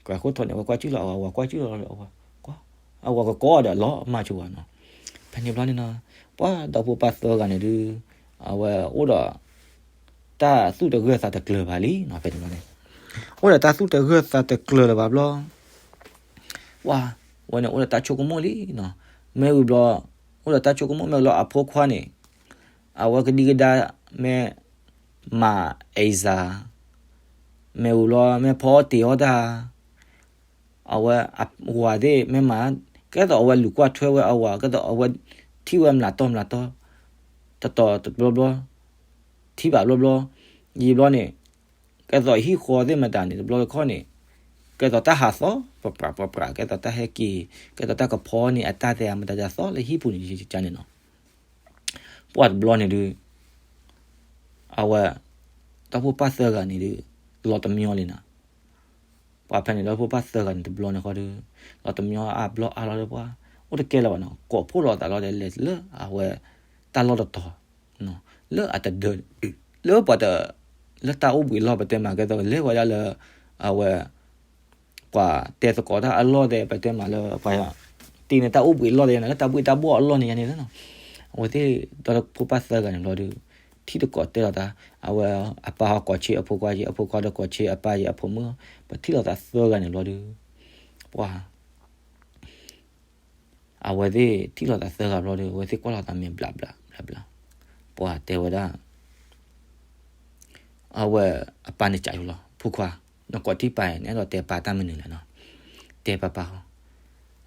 ကြဲခိၣ်ထီးန့ၣ် အဝဲကွၢ်ကၠူၣ်လီၤအဝၤ ကွၢ်ကၠူၣ်လီၤအဝၤ ကွၢ် အဝၤကကိးဒီးလီၤမၢ်ဆိဝၤနီၤ. ဖဲန့ၣ်ဘျီန့ၣ်နီၤ ပှၤဒီဖိပၢ်သၢဂၤန့ၣ်ဒုး အဝဲအိၣ်ဒီး တၢ်သူၣ်တဂၢၢ်သးတကျၢၤဘၣ်လံနီၤ ဖဲန့ၣ်ဘျီန့ၣ် အိၣ်ဒီးတၢ်သူၣ်တဂၢၢ်သးတကျၢၤလၢၤဘၣ်ဘျီ ပှၤ ဝဲန့ၣ်အိၣ်ဒီးတၢ်ဆိကမိၣ်လံနီၤ. မ့ၢ်ဝံၤဘျီ အိၣ်ဒီးတၢ်ဆိကမိၣ် မ့ၢ်ဝံၤဘျီအဖိခွါန့ၣ် အဝဲကဒံကဒါ မ့ၢ်မၤအ့စၤ မ့ၢ်ဝံၤဘျီ မ့ၢ်ဖီအီၣ်တ့ၤအီၣ်တၢ် အဝဲအဝၤသ့ၣ်မ့ၢ်မၤ ကဲသိးအဝဲလူၤကွၢ်ထွဲဝဲအဝၤ ကဲသိးအဝဲထံၣ်ဝဲမျးတီမျးတီ တတီၤတဘျီဘျီ ထံၣ်ဘၣ်ဘျီဘျီ ယံာ်ဘျီန့ၣ် ကဲသိးဟံၣ်ဃီသ့ၣ်မတၤန့ၣ် တဘျီတခီၣ်န့ၣ် ကဲသိးတၢ်ဟးသီ ပပြးပပြး ကဲသိးတၢ်ဟဲက့ၤ ကဲသိးတၢ်ကဖီန့ၢ်အတၢ်သဲအမတၤတၢ်သီလၢဟံၣ်ပူၤန့ၣ် ယကန့ၣ်နီၤ. ပှၤတဘျီန့ၣ်ဒုး အဝဲ ဒီဖိပၢ်သၢဂၤန့ၣ်ဒုး လီၤတမံၤလံနီၤ. ပှၤဖဲန့ၣ်ဒီဖိပၢ်သၢဂၤန့ၣ်တဘျီန့ၣ်ဃီဒီး လီၤတမံၤအါဘျီအါလီၤဒီးပှၤ အိၣ်တကဲလၢၤဘၣ်နီၤ ကိးဖှိၣ်လိာ်သးလီၤဒီးလဲၤလၢအဝဲ တၢ်လီၢ်တတီၤ လၢအတဒၢ လၢပှၤတ လၢတၢ်အိၣ်ဘှံးအလီၢ်ပတဲမးကဲသိးလဲၤဝဲဒၣ်လၢ အဝဲ ပှၤတဲသကိးတၢ်အလီၢ်သ့ၣ် ပတဲမးလၢပှၤ တ့န့ၣ်တၢ်အိၣ်ဘှံးအလီၢ်သ့ၣ်န့ၣ် လၢတၢ်ဘှ့ၣ်တၢ်ဘှီၣ်အလီၢ်န့ၣ်ယါန့ၣ်လီၤ. အဝဲသ့ၣ်ဒီဖိပၢ်သၢဂၤန့ၣ်ဘျီဒီး ထံၣ်သကိးတဲလိာ်သး အဝဲအပၢ်ဟီၣ်ကိးဆ့အဖိခွါယံၤ အဖိခွါဒီးကိးဆ့အပၢ်ယံၤအဖိမုၣ် ပထံၣ်လိာ်သးသၢဂၤန့ၣ်ဘျီဒီး ပှၤ အဝဲသ့ၣ်ထံၣ်လိာ်သးသၢဂၤဘျီဒီး အဝဲသ့ၣ်ကွၢ်လိာ်သးမ့ၢ်ဘျးဘျးဘျးဘျး ပှၤတဲဝဲဒၣ် အဝဲအပၢ်န့ၣ်ကးယိလီၤ ဖိခွါ နကိးထံၣ်ပၢ်အံၤ နအဲၣ်ဒိးတဲပၢ်တၢ်မနုၤလဲၣ်နီၤ တဲပၢ်ပၢ်ဟီ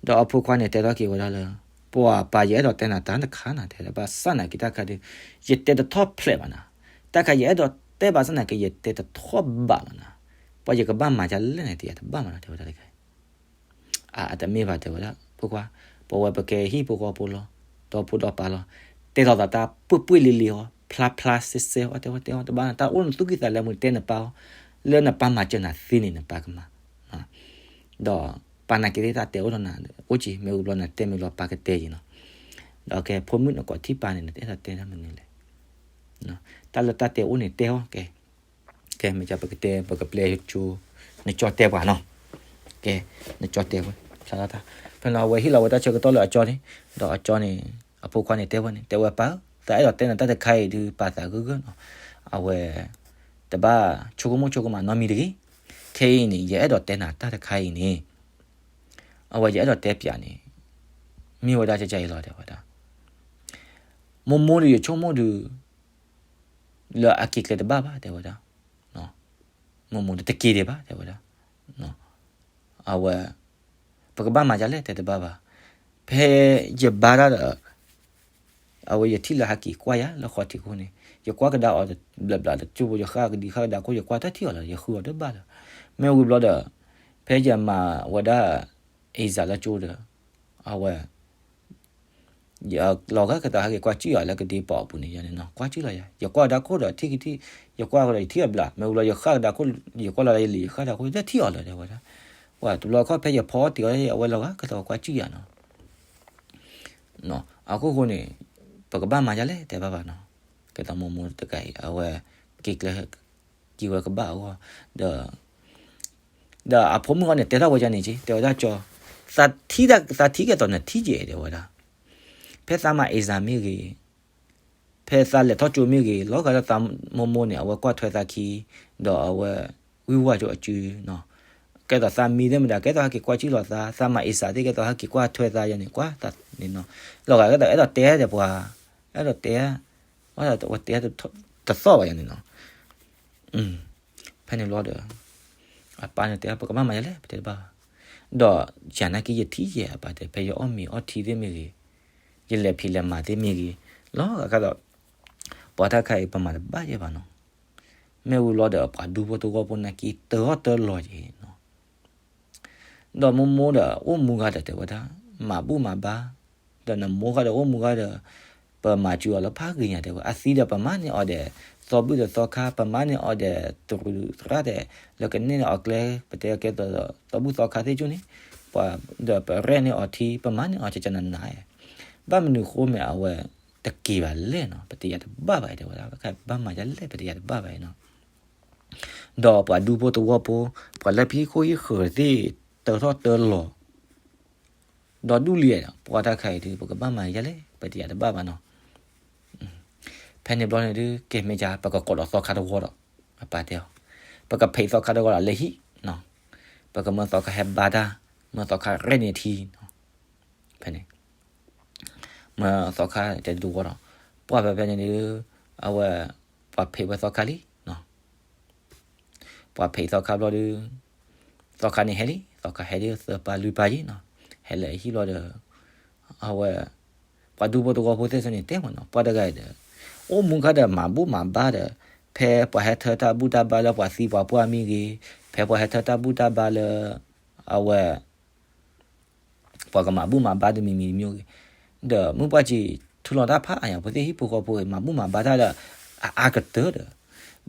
ဒီးအဖိခွါန့ၣ်တဲထီၣ်က့ၤဝဲဒၣ်လၢ ပှၤပၢ်ယအဲၣ်ဒိးတဲနၤတၢ်တခါနၤ တဲဘၣ်ဆၣ်နာ်က့တၢ်ခါဒီး ယတဲတထီၣ်ဖျဲးဘၣ်နၤ တၢ်ခါယအဲၣ်ဒိးတဲဘၣ်ဆၣ်နာ်က့ ယတဲတထီၣ်ဘၣ်လီၤနၤ ပှၤယကဘၣ်မၤဒ်လဲၣ်န့ၣ် တယၤတဘၣ်မးနီၤ တဲဝဲဒၣ်တခါ အတမ့ၢ်ဘၣ်တဲဝဲဒၣ် ဖိခွါ ပဝဲပကဲဟံၣ်ဖိဃီဖိလီၤ ဒီဖိဒီပၢ်လီၤ တဲလိာ်သးတၢ်ပှ့ၢ်ပှ့ၢ်လံၤလံၤအီၤ ဖျါဖျါစဲစဲအီၤ တဲဝဲတဲအီၤတဘၣ် တၢ်အိၣ်နသူၣ်ကံၢ်သးလဲမူၤ တဲနပၢ်အီၤ လၢနပၢ်မၤစၢၤနၤသ့န့ၣ် နပၢ်ကမၤ ဒီးပၢ်နာ်က့သ့ၣ်တၢ်တဲအိၣ်ထီၣ်နၤ အိၣ်က့ၤ မ့ၢ်ဝံၤဘျီနတဲမ့ၢ်လီၤ ပၢ်ကတဲယံၤနီၤ ဒီးကဲဖိမုၣ်နကိးထံၣ်ပၢ်န့ၣ် နတအဲၣ်ဒိးတဲတၢ်မနုၤလဲၣ် တၢ်လၢတၢ်တဲအိၣ်န့ၣ်တဲအီၤ ကဲ ကဲ မ့ၢ်ကပကတဲ ပကပျဲကၠိ နကၠီတဲပှၤနီၤ ကဲ နကၠီတဲဝဲ ဖျါလီၤတၢ် ဖဲန့ၣ်အဝဲဟ့ၣ်လီၤဝဲတၢ်ဆၢကတီၢ်လၢအကၠီန့ၣ် ဒီးအကၠီန့ၣ် အဖိခွါန့ၣ်တဲဝဲန့ၣ် တဲဝဲပၢ်ဧၢ သးအဲၣ်ဒိးတဲနၤတၢ်တခါအံၤဒုး ပၢ်သးဂၢၢ်ဂၢၢ်နီၤ အဝဲ တဘၣ်ဆိကမိၣ်ဆိကမးနီတမံၤတဂ့ၤ ခဲအံၤန့ၣ် ယအဲၣ်ဒိးတဲနၤတၢ်တခါအံၤန့ၣ် အဝဲယအဲၣ်ဒိးတဲပၠးန့ၣ် မ့ၢ်ဝဲဒၣ်ကကအံၤလီၤ တဲဝဲဒၣ် မိၢ်မိၢ်ဒီးယဆိကမိၣ်ဒုး လၢအက့ၤကျဲတဘၣ်ဘၣ် တဲဝဲဒၣ် မိၢ်မိၢ်ဒီးတက့ၤဒံးဘၣ် တဲဝဲဒၣ် အဝဲ ပကဘၣ်မၤဒ်လဲၣ် တဲတဘၣ်ဘၣ် ဖဲယဘါတၢ်ဒီး အဝဲယထံၣ်လၢဟးက့ၤကွၢ်ယၤလၢဃီထံးခိၣ်န့ၣ် ယကွၢ်ကဒါအီၤဘျးဘျးတကၠိဖိ ယဃၣ်ကဒံဃၣ်ကဒါခိၣ် ယကွၢ်တထံၣ်အီၤလၢၤ ယဃုအီၤတဘၣ်လၢၤ မ့ၢ်ဝံၤဘျီဒီး ဖဲယမၤဝဲဒၣ် အ့စၤလၢကၠိဒီး အဝဲ ယလီၤဂာ်ကသးဟဲက့ၤကွၢ်စံၣ်ယၤလၢကဒ့ပီးအပူၤန့ၣ် ယၤန့ၣ်နီၤ ကွၢ်စံၣ်လီၤယၤ ယကွၢ်ကဒါခိၣ်ဒီးထံၣ်ကထံၣ် ယကွၢ်ဃီဒီးယထံၣ်အဘျး မ့ၢ်ဝံၤလီၤယဃၣ်ကဒါခိၣ် ယကွၢ်လီၤယလံၤ ယဃၣ်ကဒါခိၣ် ယတထံၣ်အီၤလၢၤ တဲဝဲဒၣ် ပှၤတဘျီခီၣ်ဖဲယဖီအီၣ်တ့ၤအီၤ အဝဲလီၤဂာ်ကသးကွၢ်စံၣ်ယၤနီၤ အခိၣ်ဃိန့ၣ် ပကဘၣ်မၤဒ်လဲၣ် တဲဘၣ်ဘၣ်နီၤ ကဲသိးမိၢ်မိၢ်တကးအံၤ အဝဲ က့ၤကျဲ က့ၤဝဲကဘၣ်အဂီၢ် ဒီး ဒီးအဖိမုၣ်အီၤန့ၣ် တဲထီၣ်ဝဲဒ်န့ၣ်က့ တဲဝဲဒၣ်ကၠီ သးထံၣ်ကဲသိးနထံၣ်ကဲ တဲဝဲဒၣ် ဖဲသးမၤအ့စၤမ့ၢ်ဂ့ၤ ဖဲသးလဲၤထီၣ်ကၠိမ့ၢ်ဂ့ၤ လီၤဂာ်လၢသးမိၢ်မိၢ်န့ၣ် အဝဲကွၢ်ထွဲသးခံ ဒီးအဝဲ ဝံၢ်ဝၢ်ကၠိအစုနီၤ ကဲသိးသးမံသ့ၣ်မတၤ ကဲသိးဟဲက့ၤကွၢ်စံၣ်လီၤသး သးမၤအ့စၤသ့ၣ် ကဲသိးဟဲက့ၤကွၢ်ထွဲသးယၤန့ၣ် ကွၢ်သးန့ၣ်နီၤ လီၤဂာ်ကဲသိးအဲၣ်ဒိးတဲတဲပှၤ အဲၣ်ဒိးတဲ ဝဲတဲတသီၣ်ဘၣ်ယၤန့ၣ်နီၤ ဖဲန့ၣ်ဘျီဒီး အပၢ်န့ၣ်တဲ ပကဘၣ်မၤယၤလဲၣ် ပတဲတဘၣ်ဘၣ် ဒီးယၤနာ်က့ယထံၣ်ယဲၢ်အပၢ်တဲ ဖဲယအီၣ်မ့ၤအီထံသ့ၣ်မ့ၢ်ဂ့ၤ ယလဲၤဖံးလဲၤမၤသ့ၣ်မ့ၢ်ဂ့ၤ လီၤဂာ်ကဒီး ပှၤတၢ်ခါအံၤပမၤတဘၣ်ယဲၢ်ဘၣ်နီၤ မ့ၢ်ဝံၤလီၤဒီးပှၤဒူဖိသဝီဖိနာ်က့ တၢ်အီၣ်တၢ်လီၤက့ၤနီၤ ဒီးမိၢ်မိၢ်ဒီးအိၣ်မူဂၤဒီးတဲဝဲဒၣ် မၤဘူၣ်မၤဘါ ဒီးနမိၢ်ဂၤဒီးအိၣ်မူဂၤဒီး ပမၤစူၤအီၤလၢဖးဂ့ၤညါတဲဝဲ အသံဒီးပမၤန့ၢ်အီၤဒီး သီဘူၣ်ဒီးသီခါ ပမၤန့ၢ်အီၤဒီး တရူးသရၣ်ဒီး လၢကန့ၢ်အီၤကျဲ ပတဲအကဲသိးဒီး သီဘူၣ်သီခါသ့ၣ်ကၠိန့ၣ် ပှၤဒီးပရဲၣ်န့ၢ်အီၤထံ ပမၤန့ၢ်အီၤကကနနၤ, ဘၣ်မနုၤဃိမ့ၢ်အဝဲတက့ၤဘၣ်လဲၣ်နီၤ, ပတယၤတဘၣ်ဘၣ်တဲဝဲဒၣ်, ဘၣ်မၤယလဲၣ် ပတယၤတဘၣ်ဘၣ်နီၤ. ဒီးပှၤဒူဖိသဝီဖိ, ပှၤလၢဖံဟံၣ်ဃီဟံၣ်ဃၢၤသ့ၣ် တၢထီၣ်တၢလီၤ ဒီးဒူၣ်လံ, ပှၤတၢ်ခါအံၤဒုး ပကဘၣ်မၤယလဲၣ် ပတယၤတဘၣ်ဘၣ်နီၤ. ဖဲန့ၣ်ဘျီန့ၣ်ဒုး ကဲမ့ၢ်က ပကကိးဒီးသီခါတဝီဒီး, အပၢ်တဲအီၤ, ပကဖံးသီခါတဝီဒီးလၢဟံၣ်, ပကမၢသီခါဟဲဘါတၢ်, မၢသီခါရဲၣ်န့ၢ်ထံ, ဖဲန့ၣ် မၢသီခါတဲတဝီဒီး, ပှၤဖဲဖဲန့ၣ်ဒုး အဝဲ ပှၤဖံးဝဲသီခါလံ, ပှၤဖံးသီခါဘျီဒုး, သီခါန့ၣ်ဟဲလံ, သီခါဟဲဒုးသၢပၢ်လွံၢ်ပၢ်ယံၤနီၤ, ဟဲလၢအဟံၣ်ဘျီဒီး, အဝဲ ပှၤဒူဖိသဝီဖိသ့ၣ်စ့ၢ်န့ၣ် တဲမ့ၢ်နီၤ, ပှၤတဂၤဒီး အိၣ်မူခါဒီးမၤဘူၣ်မၤဘါဒီး, ဖဲပှၤဟဲထၢတၢ်ဘူၣ်တၢ်ဘါလၢပှၤသံပှၤပှၢ်မ့ၢ်ဂ့ၤ, ဖဲပှၤဟဲထၢတၢ်ဘူၣ်တၢ်ဘါလၢ အဝဲ ပှၤကမၤဘူၣ်မၤဘါတမံၤမံၤတမံၤဂ့ၤ, ဒီးမုၢ်ပှၢ်ကံၤ ထူလီၤတၢ်ဖးအါညါ ဖိသ့ၣ်ဟံၣ်ဖိဃီဖိဂ့ၤ မၤဘူၣ်မၤဘါတၢ်ဒီး အအါကတၢၢ်ဒီး,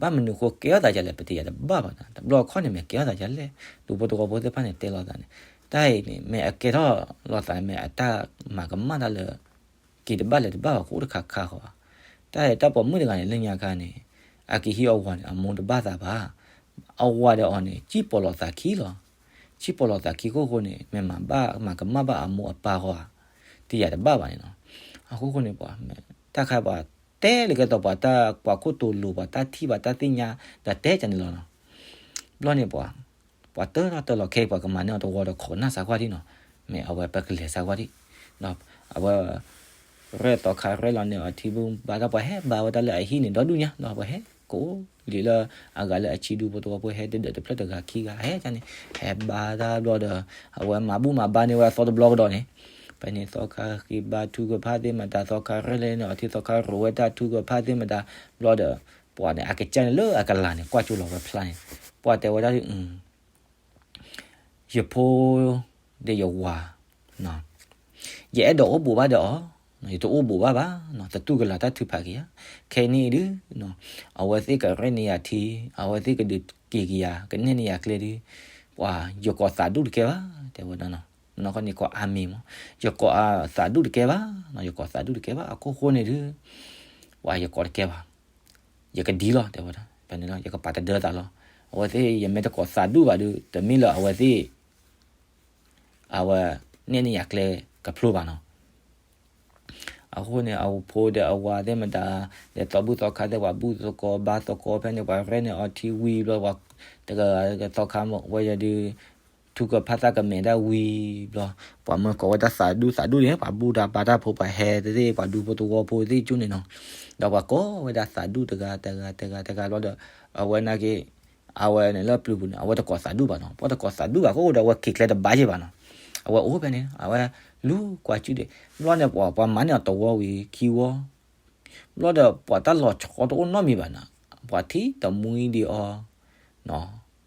ဘၣ်မနုၤဃိကဲထီၣ်သးဒ်လဲၣ် ပတယၤတဘၣ်ဘၣ်နီၤ, တဘျီခီန့ၣ်မ့ၢ်ကဲထီၣ်သးဒ်လဲၣ်, ဒူဖိသဝီဖိသ့ၣ်တဖၣ်န့ၣ်တဲလိာ်သးန့ၣ်, တၢ်အံၤန့ၣ် မ့ၢ်အကဲထီၣ်လိာ်သးန့ၣ် မ့ၢ်အတၢ်မၤကမၣ်တၢ်လၢ က့ၤတဘၣ်လဲၤတဘၣ်ဘၣ် ကအိၣ်တခါခါဃီဘၣ်. တၢ်အံၤတၢ်ပိာ်မုၣ်တဂၤန့ၣ် လၢညါခါန့ၣ် အကဟံးအဝၤန့ၣ် အမိၢ်တဘၣ်သးဘၣ်, အဝၤဒီးအီၤန့ၣ် စံၣ်ပိာ်လိာ်သးခံလီၤ. စံၣ်ပိာ်လိာ်သးခံအခိၣ်ဃိန့ၣ် မ့ၢ်မၤဘၣ်မၤကမၣ်ဘၣ်အမိၢ်အပၢ်ဃီဧါ, တယၤတဘၣ်ဘၣ်န့ၣ်နီၤ. အခိၣ်ဃိန့ၣ်ပှၤ တၢ်ခါပှၤတဲလၢကဲသိးပှၤတၢ်ကွၢ်ခိၣ်တိၤလိၤ ပှၤတၢ်ထံၣ်ဘၣ်တၢ်သ့ၣ်ညါ ဒီးတဲကန့ၣ်လီၤနီၤ. ဘျီန့ၣ်ပှၤ ပှၤတၢထီၣ်တၢလီၤခဲအံၤ ပှၤကမၤန့ၢ်အီၤတဝီဒီးခိးနၢ်စၢ်ကွၢ်ဒံနီၤ, မ့ၢ်အဝဲပကလဲၤစၢ်ကွၢ်ဒံ, ဒီးအဝဲ ရဲၣ်သီခါရဲၣ်လီၤန့ၢ်အီၤထံဘူၣ်ဘါတၢ် ပှၤဟဲဘါဝဲဒၣ်လၢအဟံၣ်န့ၣ် ဒီဒူၣ်ညါ ဒီးပှၤဟဲကိးလံာ်လၢအဂၤလၢအဆံဒူဖိသဝီဖိဟဲတဒၢးတဖျၢၣ်တဂၤခံဂၤ ဟဲကန့ၣ် ဟဲဘါတၢ်ဘျီဒီး အဝဲမၤဘူၣ်မၤဘါန့ၢ်ဝဲအသီတဘျီကဒီးန့ၣ်, ဖဲန့ၣ်သီခါဃ့ဘါထူကဖၣ်သ့ၣ်မတၤ သီခါရဲၣ်လီၤန့ၢ်အီၤထံ သီခါရိးဝဲတၢ်ထူကဖၣ်သ့ၣ်မတၤ ဘျီဒီး ပှၤန့ၣ်အကစၢ်န့ၣ်လၢအကလၤန့ၣ် ကွၢ်ကၠိလီၤဝဲဖျါန့ၣ်, ပှၤတဲဝဲဒၣ်ဒ် ယဖိဒီးယဝၤ, ယအဲၣ်ဒိးအိၣ်ဘူးဘၣ်ဒီးအီၤ, ယတအိၣ်ဘူးဘၣ်ဘၣ်, တတူၢ်ကလာ်တၢ်ထုးဖးက့ၤယၤ, ခဲအံၤန့ၣ်ဒုး အဝဲသ့ၣ်ကရဲၣ်န့ၢ်ယၤထံ, အဝဲသ့ၣ်ကဒုးက့ၤက့ၤယၤ ကနဲၣ်န့ၢ်ယၤကျဲဒုး, ပှၤယကိးသးဒူၣ်တကဲဘၣ်, တဲဝဲဒၣ်, နီၢ်ခီန့ၣ်ကိးအါမံၤမး, ယကိးသးဒူၣ်တကဲဘၣ်, ယကိးသးဒူၣ်တကဲဘၣ် အခိၣ်ဃိန့ၣ်ဒုး, ပှၤယကိးတကဲဘၣ် ယကဒ်လီၤ တဲဝဲဒၣ်, ဖဲန့ၣ်လီၤ ယကပာ်တဒၢသးလီၤ, အဝဲသ့ၣ်ယမ့ၢ်တကိးသးဒူၣ်ဘၣ်ဒုး တမ့ၢ်လၢအဝဲသ့ၣ် အဝဲ နဲၣ်န့ၢ်ယၤကျဲကဖျိဘၣ်နီၤ. အဃိန့ၣ် အဖိဒီးအဝၤသ့ၣ်မတၤ ဒီးသီဘူၣ်သီခါသ့ၣ် ပှၤဘူၣ်သကိးဘါသကိး ဖဲန့ၣ် ပှၤရဲၣ်န့ၢ်အီၤထံဝံၤဘျီ ပှၤတဂၤသီခါဝဲယၤဒုး ထူကဖၣ်သၣ်ကမဲာ်ဒၣ်ဝံၤဘျီ ပှၤမၢကိးဝဲဒၣ်သးဒူၣ်သးဒူၣ်န့ၣ် ပှၤဘူၣ်တၢ်ဘါတၢ်ဖိ ပှၤဟဲသ့ၣ် ပှၤဒူဖိသဝီဖိသ့ၣ်ကၠူန့ၣ်နီၤ. ဒီးပှၤကိးဝဲဒၣ်သးဒူၣ်တဂၤတဂၤတဂၤတဂၤဘျီဒီး အဝဲနာ်က့ အဝဲန့ၣ်လၢပျုၤပူၤန့ၣ် အဝဲတကိးသးဒူၣ်ဘၣ်နီၤ. ပှၤတကိးသးဒူၣ်ဘၣ်အဃိဒီး အဝဲက့ၤကျဲတဘၣ်ယဲၢ်ဘၣ်နီၤ. အဝဲအိၣ်ဖဲန့ၣ် အဝဲလူၤကွၢ်ကၠူဒီး ဘျီန့ၣ် ပှၤ ပှၤမၤန့ၢ်အီၤတဝီဝံၤခံဝီ ဘျီဒီး ပှၤတၢ်လီၤဆီတအိၣ်နီတမံၤဘၣ်နီၤ. ပှ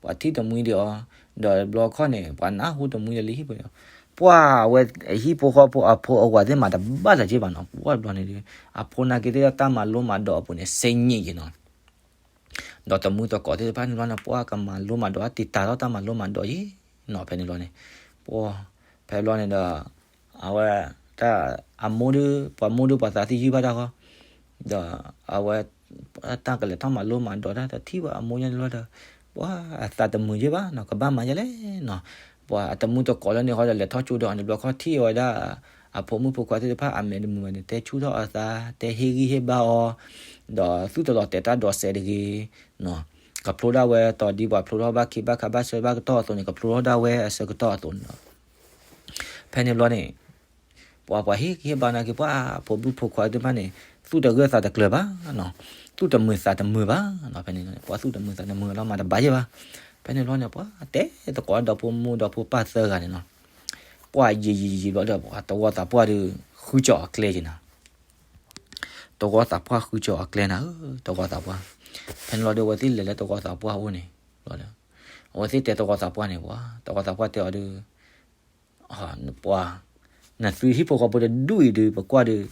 ၤထံၣ်တမှံဒံးအီၤ, ပှၤထံၣ်တမှံဒံးအီၤ, ဒီးဘျီခီန့ၣ် ပှၤနၢ်ဟူတမှံဒီးလၢဟံၣ်ဖိန့ၣ်, ပှၤအဝဲအဟံၣ်ဖိဃီဖိအဖိအဝၤသ့ၣ်မၤတဘၣ်လၢၤက့ဘၣ်နီၤ. ပှၤဘျီန့ၣ်ဒီး အဖိနာ်က့သ့ၣ်တၢ်မၤလိမၤဒိးအပူၤန့ၣ် စ့ညံာ်က့ၤနီၤ. ဒီးတမူသကိးသ့ၣ်တဖၣ်န့ၣ်ဘျီန့ၣ် ပှၤကမၤလိမၤဒိး တံာ်တာ်ထီၣ်တၢ်မၤလိမၤဒိးယဲၢ်နီၤ ဖဲန့ၣ်ဘျီန့ၣ်, ပှၤ ဖဲဘျီန့ၣ်ဒီး အဝဲ တၢ် အမိၢ်ဒီး ပှၤမိၢ်ဒီးပှၤသးသယုၢ်ဘၣ်တၢ်ဃီ, ဒီးအဝဲ တၢ်ကလဲၤထီၣ်မၤလိမၤဒိးတၢ် တထံၣ်ဘၣ်အမိၢ်ညါန့ၣ်ဘျီဒီး ပှၤအသးတမုာ်ယဲၢ်ဘၣ်နီၤ ကဘၣ်မၤယဲၢ်လဲၣ်နီၤ. ပှၤအတမူသကိးလၢန့ၣ်ဃီဒီး လဲၤထီၣ်ကၠိဒီးအီၤန့ၣ်ဘျီခီ ထံၣ်ဝဲဒၣ် အဖိမုၣ်ဖိခွါသ့ၣ်တဖၣ်အမဲာ်တမုာ်ဘၣ်န့ၣ် တဲဆူၣ်ထီၣ်အသး တဲဟ့ၣ်ဂံၢ်ဟ့ၣ်ဘါအီၤ, ဒီးသူၣ်တလီၤတဲာ်တၢ်ဒိးစဲးတဂ့ၤ, ကဖျိဒၣ်ဝဲ တီၤဒ်ပှၤဖျိထီၣ်ဘၣ်ခ့ဘၣ်ခါဘၣ်ဆၢဘၣ်ကတီၢ်အသိးန့ၣ် ကဖျိထီၣ်ဒၣ်ဝဲအဆၢကတီၢ်အသိးန့ၣ်လီၤ. ဖဲန့ၣ်ဘျီန့ၣ် ပှၤ ပှၤဟ့ၣ်ဂံၢ်ဟ့ၣ်ဘါနာ်က့ ပှၤဖိမုၣ်ဖိခွါသ့ၣ်တဖၣ်န့ၣ် သူၣ်တဂၢၢ်သးတကျၢၤဘၣ်နီၤ, သူၣ်တမုာ်သးတမုာ်ဘၣ်နီၤ. ဖဲန့ၣ် ပှၤသူၣ်တမုာ်သးတမုာ်လီၤ မၤတဘၣ်ယဲၢ်ဘၣ်. ဖဲန့ၣ်ဘျီန့ၣ် ပှၤတဲသကိးဒီဖိမိၢ်ဒီဖိပၢ်သၢဂၤန့ၣ်နီၤ, ပှၤယံာ်ယံာ်ယံာ်ဘျီဒီး ပှၤတဝီသးပှၢ်ဒီး ဃုကၠီၤအကျဲက့ၤနီၤ. တဝီသးပှၢ်ဃုကၠီၤအကျဲနၤဧၢ တဝီသးပှၢ်. ဖဲန့ၣ်ဘျီဒီး အဝဲသ့ၣ်လဲၤလၢတဝီသးပှၢ်အအိၣ်န့ၣ် အဝဲသ့ၣ်တဲတဝီသးပှၢ်န့ၣ် ပှၤ တဝီသးပှၢ်တဲအီၤဒီး ပှၤ နသုဟံၣ်ဖိဃီဖိတဒူၣ်အံၤဒုး ပကွၢ်ဒုး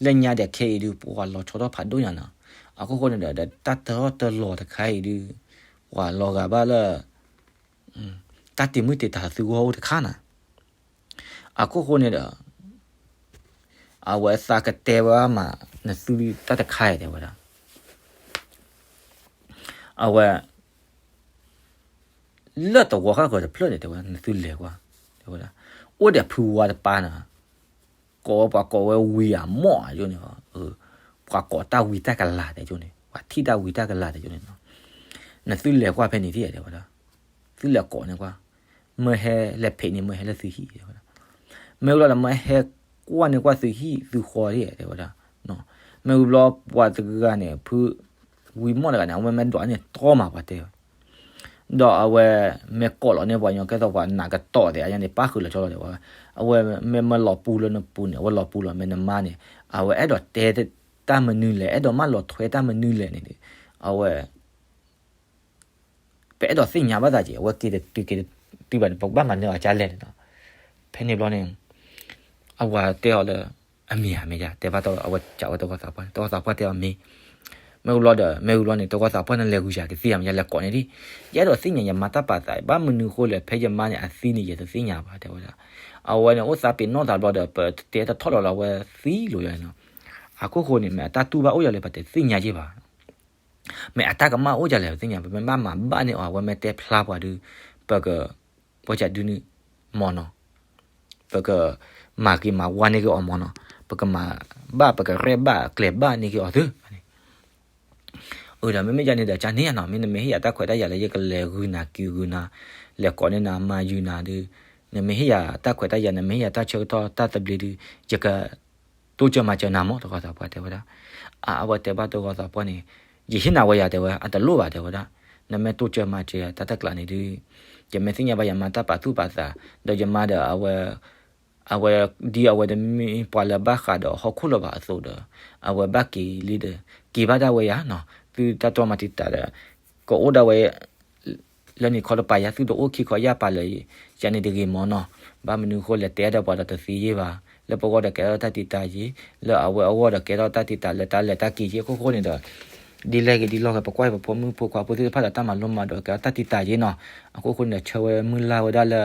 လၢညါဒီးခဲအံၤဒုး ပှၤလီၤဆီထီၣ်ဖးဒိၣ်ညါနီၤ. အခိၣ်ဃိန့ၣ်ဒီး တၢ်တၢထီၣ်တၢလီၤတခါအံၤဒုး ပှၤလီၤဂာ်ဘၣ်လၢ တၢ်တ့မုၢ်တ့တၢ်သုဂီၢ်အိၣ်တခါနီၤ. အခိၣ်ဃိန့ၣ်ဒီး အဝဲသးကတဲဝဲမး နသုတၢ်တခါအံၤ တဲဝဲဒၣ်, အဝဲ လၢတဝီဃၣ်ဃၢၤတဖျၢၣ်န့ၣ် တဲဝဲဒၣ် နသုလဲၤကွၢ်, တဲဝဲဒၣ်, အိၣ်ဒီးဖုဝါတပၢ်န့ၣ်, ကိးဝဲပှၤကိးဝဲဝံၤအမိၢ်အယိန့ၣ်, ပှၤကိးတၢ်ဝံတၢ်ကလၤတဲကၠိန့ၣ် ပှၤထံၣ်တၢ်ဝံတၢ်ကလၤတဲကၠိန့ၣ်, နသုလဲၤကွၢ်ဖဲန့ၣ်ဒံး တဲဝဲဒၣ်, သုလဲၤကိးန့ၢ်ကွၢ်, မၢဟဲလဲၤဖံးန့ၢ် မၢဟဲလၢသုဟံၣ် တဲဝဲဒၣ်, မ့ၢ်ဝံၤလီၤဒီး မၢဟဲကွၢ်န့ၢ်ကွၢ်သုဟံၣ်သုဃီဒံး တဲဝဲဒၣ်, မ့ၢ်ဝံၤဘျီပှၤတဂၤန့ၣ် ဖု ဝံၤမိၢ်တဂၤန့ၣ် အဝဲမ့ၢ်ဒွးန့ၢ်တီမး ပှၤတဲဝဲ ဒီးအဝဲမ့ၢ်ကိးလီၤန့ၢ်ပှၤညီ ကဲသိးပှၤနာ်ကတီၢ်သ့ၣ်အယါန့ၣ် ပၣ်ဃုာ်လီၤဆီလီၤတဲဝဲ, အဝဲမ့ၢ်မၢလီၤပူလၢနပူၤန့ၣ် အဝဲလီၤပူလီၤ မ့ၢ်နမါန့ၣ် အဝဲအဲၣ်ဒိးတဲတၢ်မနုၤလဲၣ် အဲၣ်ဒိးမၢလီၤထွဲတၢ်မနုၤလဲၣ်န့ၣ်, အဝဲ ပအဲၣ်ဒိးသ့ၣ်ညါဘၣ်သးက့ၤ အဝဲက့ၤတတုၤက့ၤတတုၤဘၣ်န့ၣ် ပကဘၣ်မၤနၢၤအီၤကလဲၣ်န့ၣ်လီၤ. ဖဲန့ၣ်ဘျီန့ၣ် အဝဲတဲအီၤလၢ အမ့ၢ်ဧါ မ့ၢ်ယါ တဲဘၣ်တၢ် အဝဲစံးဝဲတဝီသးပှၢ်န့ၣ် တဝီသးပှၢ်တဲအီၤမ့ၢ်, မ့ၢ်ဝံၤဘျီဒီး မ့ၢ်ဝံၤဘျီန့ၣ် တဝီသးပှၢ်န့ၣ်လဲၤဂုာ်ယၤကသ့ဧါ မ့ၢ်ယါ လဲၤကိးန့ၢ်ဒံး, ယအဲၣ်ဒိးသ့ၣ်ညါယမါတၢ်ပာ်သး ဘၣ်မနုၤဃိလဲၣ် ဖဲယမါန့ၣ်အသံန့ၣ် ယတသ့ၣ်ညါဘၣ် တဲဝဲဒၣ်, အဝဲန့ၣ်အိၣ်သးပ့ၤနီၣ်သးဘျီဒီး ပတဲတထီၣ်ဒီးလၢအဝဲသံလီၤယါန့ၣ်လီၤ. အခိၣ်ဃိန့ၣ် မ့ၢ်အတၢ်တူၢ်ဘၣ်အိၣ်ယၤလဲၣ် ပတသ့ၣ်ညါက့ၤဘၣ် မ့ၢ်အတၢ်ကမၣ်အိၣ်ဒ်လဲၣ် ပသ့ၣ်ညါ ပမ့ၢ်ဘၣ်မၤဘၣ်န့ၢ်အီၤ အဝဲမ့ၢ်တဲဖျါပှၤဒီး ပက ပှၤကဒုန့ၣ် မ့ၢ်နီၤ, ပကမၤက့ၤမၤဝါန့ၢ်က့ၤအီၤမ့ၢ်နီၤ, ပကမၤဘၣ် ပကရဲၣ်ဘၣ်ကျဲၤဘၣ်န့ၢ်က့ၤအီၤသု, အဒီးမ့မ့ၢ်ယါန့ၣ်ဒီး ကန့ၣ်နီၤ မ့ၢ်နမ့ၢ်ဟ့ၣ်ယၤတၢ်ခွဲးတၢ်ယာ်လၢ ယကလဲၤဂုာ်နၤက့ၤဂုာ်နၤ, လဲၤကိးန့ၢ်နၤမၤယုၤနၤဒီး, နမ့ၢ်ဟ့ၣ်ယၤတၢ်ခွဲးတၢ်ယာ် နမ့ၢ်ဟ့ၣ်ယၤတၢ်ဆၢကတီၢ်တၢ်သဘျ့ဒီး ယက တိစၢၤမၤစၢၤနၤမ့ၢ် တဝီသးပှၢ်တဲဝဲဒၣ်, အဝဲတဲဘၣ်တဝီသးပှၢ်န့ၣ်, ယဟ့ၣ်နၤဝဲယၤတဲဝဲ အတလိၣ်ဘၣ်တဲဝဲဒၣ်, နမ့ၢ်တိစၢၤမၤစၢၤယၤတၢ်တကျးန့ၣ်ဒီး, ယမ့ၢ်သ့ၣ်ညါဘၣ်ယမါတၢ်ပာ်သူၣ်ပာ်သး, ဒီးယမါဒီးအဝဲ အဝဲ ဒ်အဝဲတမ့ၢ်ပှၤလၢဘၣ်ဃးဒီးဟီၣ်ခိၣ်လၢၤဘၣ်အသိးဒီး, အဝဲဘၣ်က့ၤလံဒီး က့ၤဘၣ်ဒၣ်ဝဲယၤနီၤ, သုတၢ်တြီမၤတံာ်တာ်ဒီး ကအိၣ်ဒၣ်ဝဲ လၢနံၤခီတပၤယၤ သုတအိၣ်ခံခီယၢ်ပၤလၢၤ, ယၤန့ၣ်တဂ့ၤမ့ၢ်နီၤ, ဘၣ်မနုၤဃိလဲၣ် တဲဒီးပှၤဒီးတသ့ယ့ၢ်ဘၣ်, လၢပဂီၢ်ဒီးကဲထီၣ်တၢ်တံာ်တာ်ယ့ၢ်, လၢအဝဲအဂီၢ်ဒီးကဲထီၣ်တၢ်တံာ်တာ်လၢတၢ်လဲၤတၢ်က့ၤယ့ၢ်အခိၣ်ဃိန့ၣ်ဒီး, ဒ်လဲၣ်ဂ့ၤဒ်လဲၣ်ဂ့ၤ ပကွၢ်ပဖိမုၣ်ဖိခွါဖိသ့ၣ်တဖၣ်ဒီးတၢ်မၤလိမၤဒိးကဲထီၣ်တၢ်တံာ်တာ်ယ့ၢ်နီၤ, အခိၣ်ဃိန့ၣ်ဒီး ဆၢဝဲမုၢ်လၢ်ဝဲဒၣ်လၢ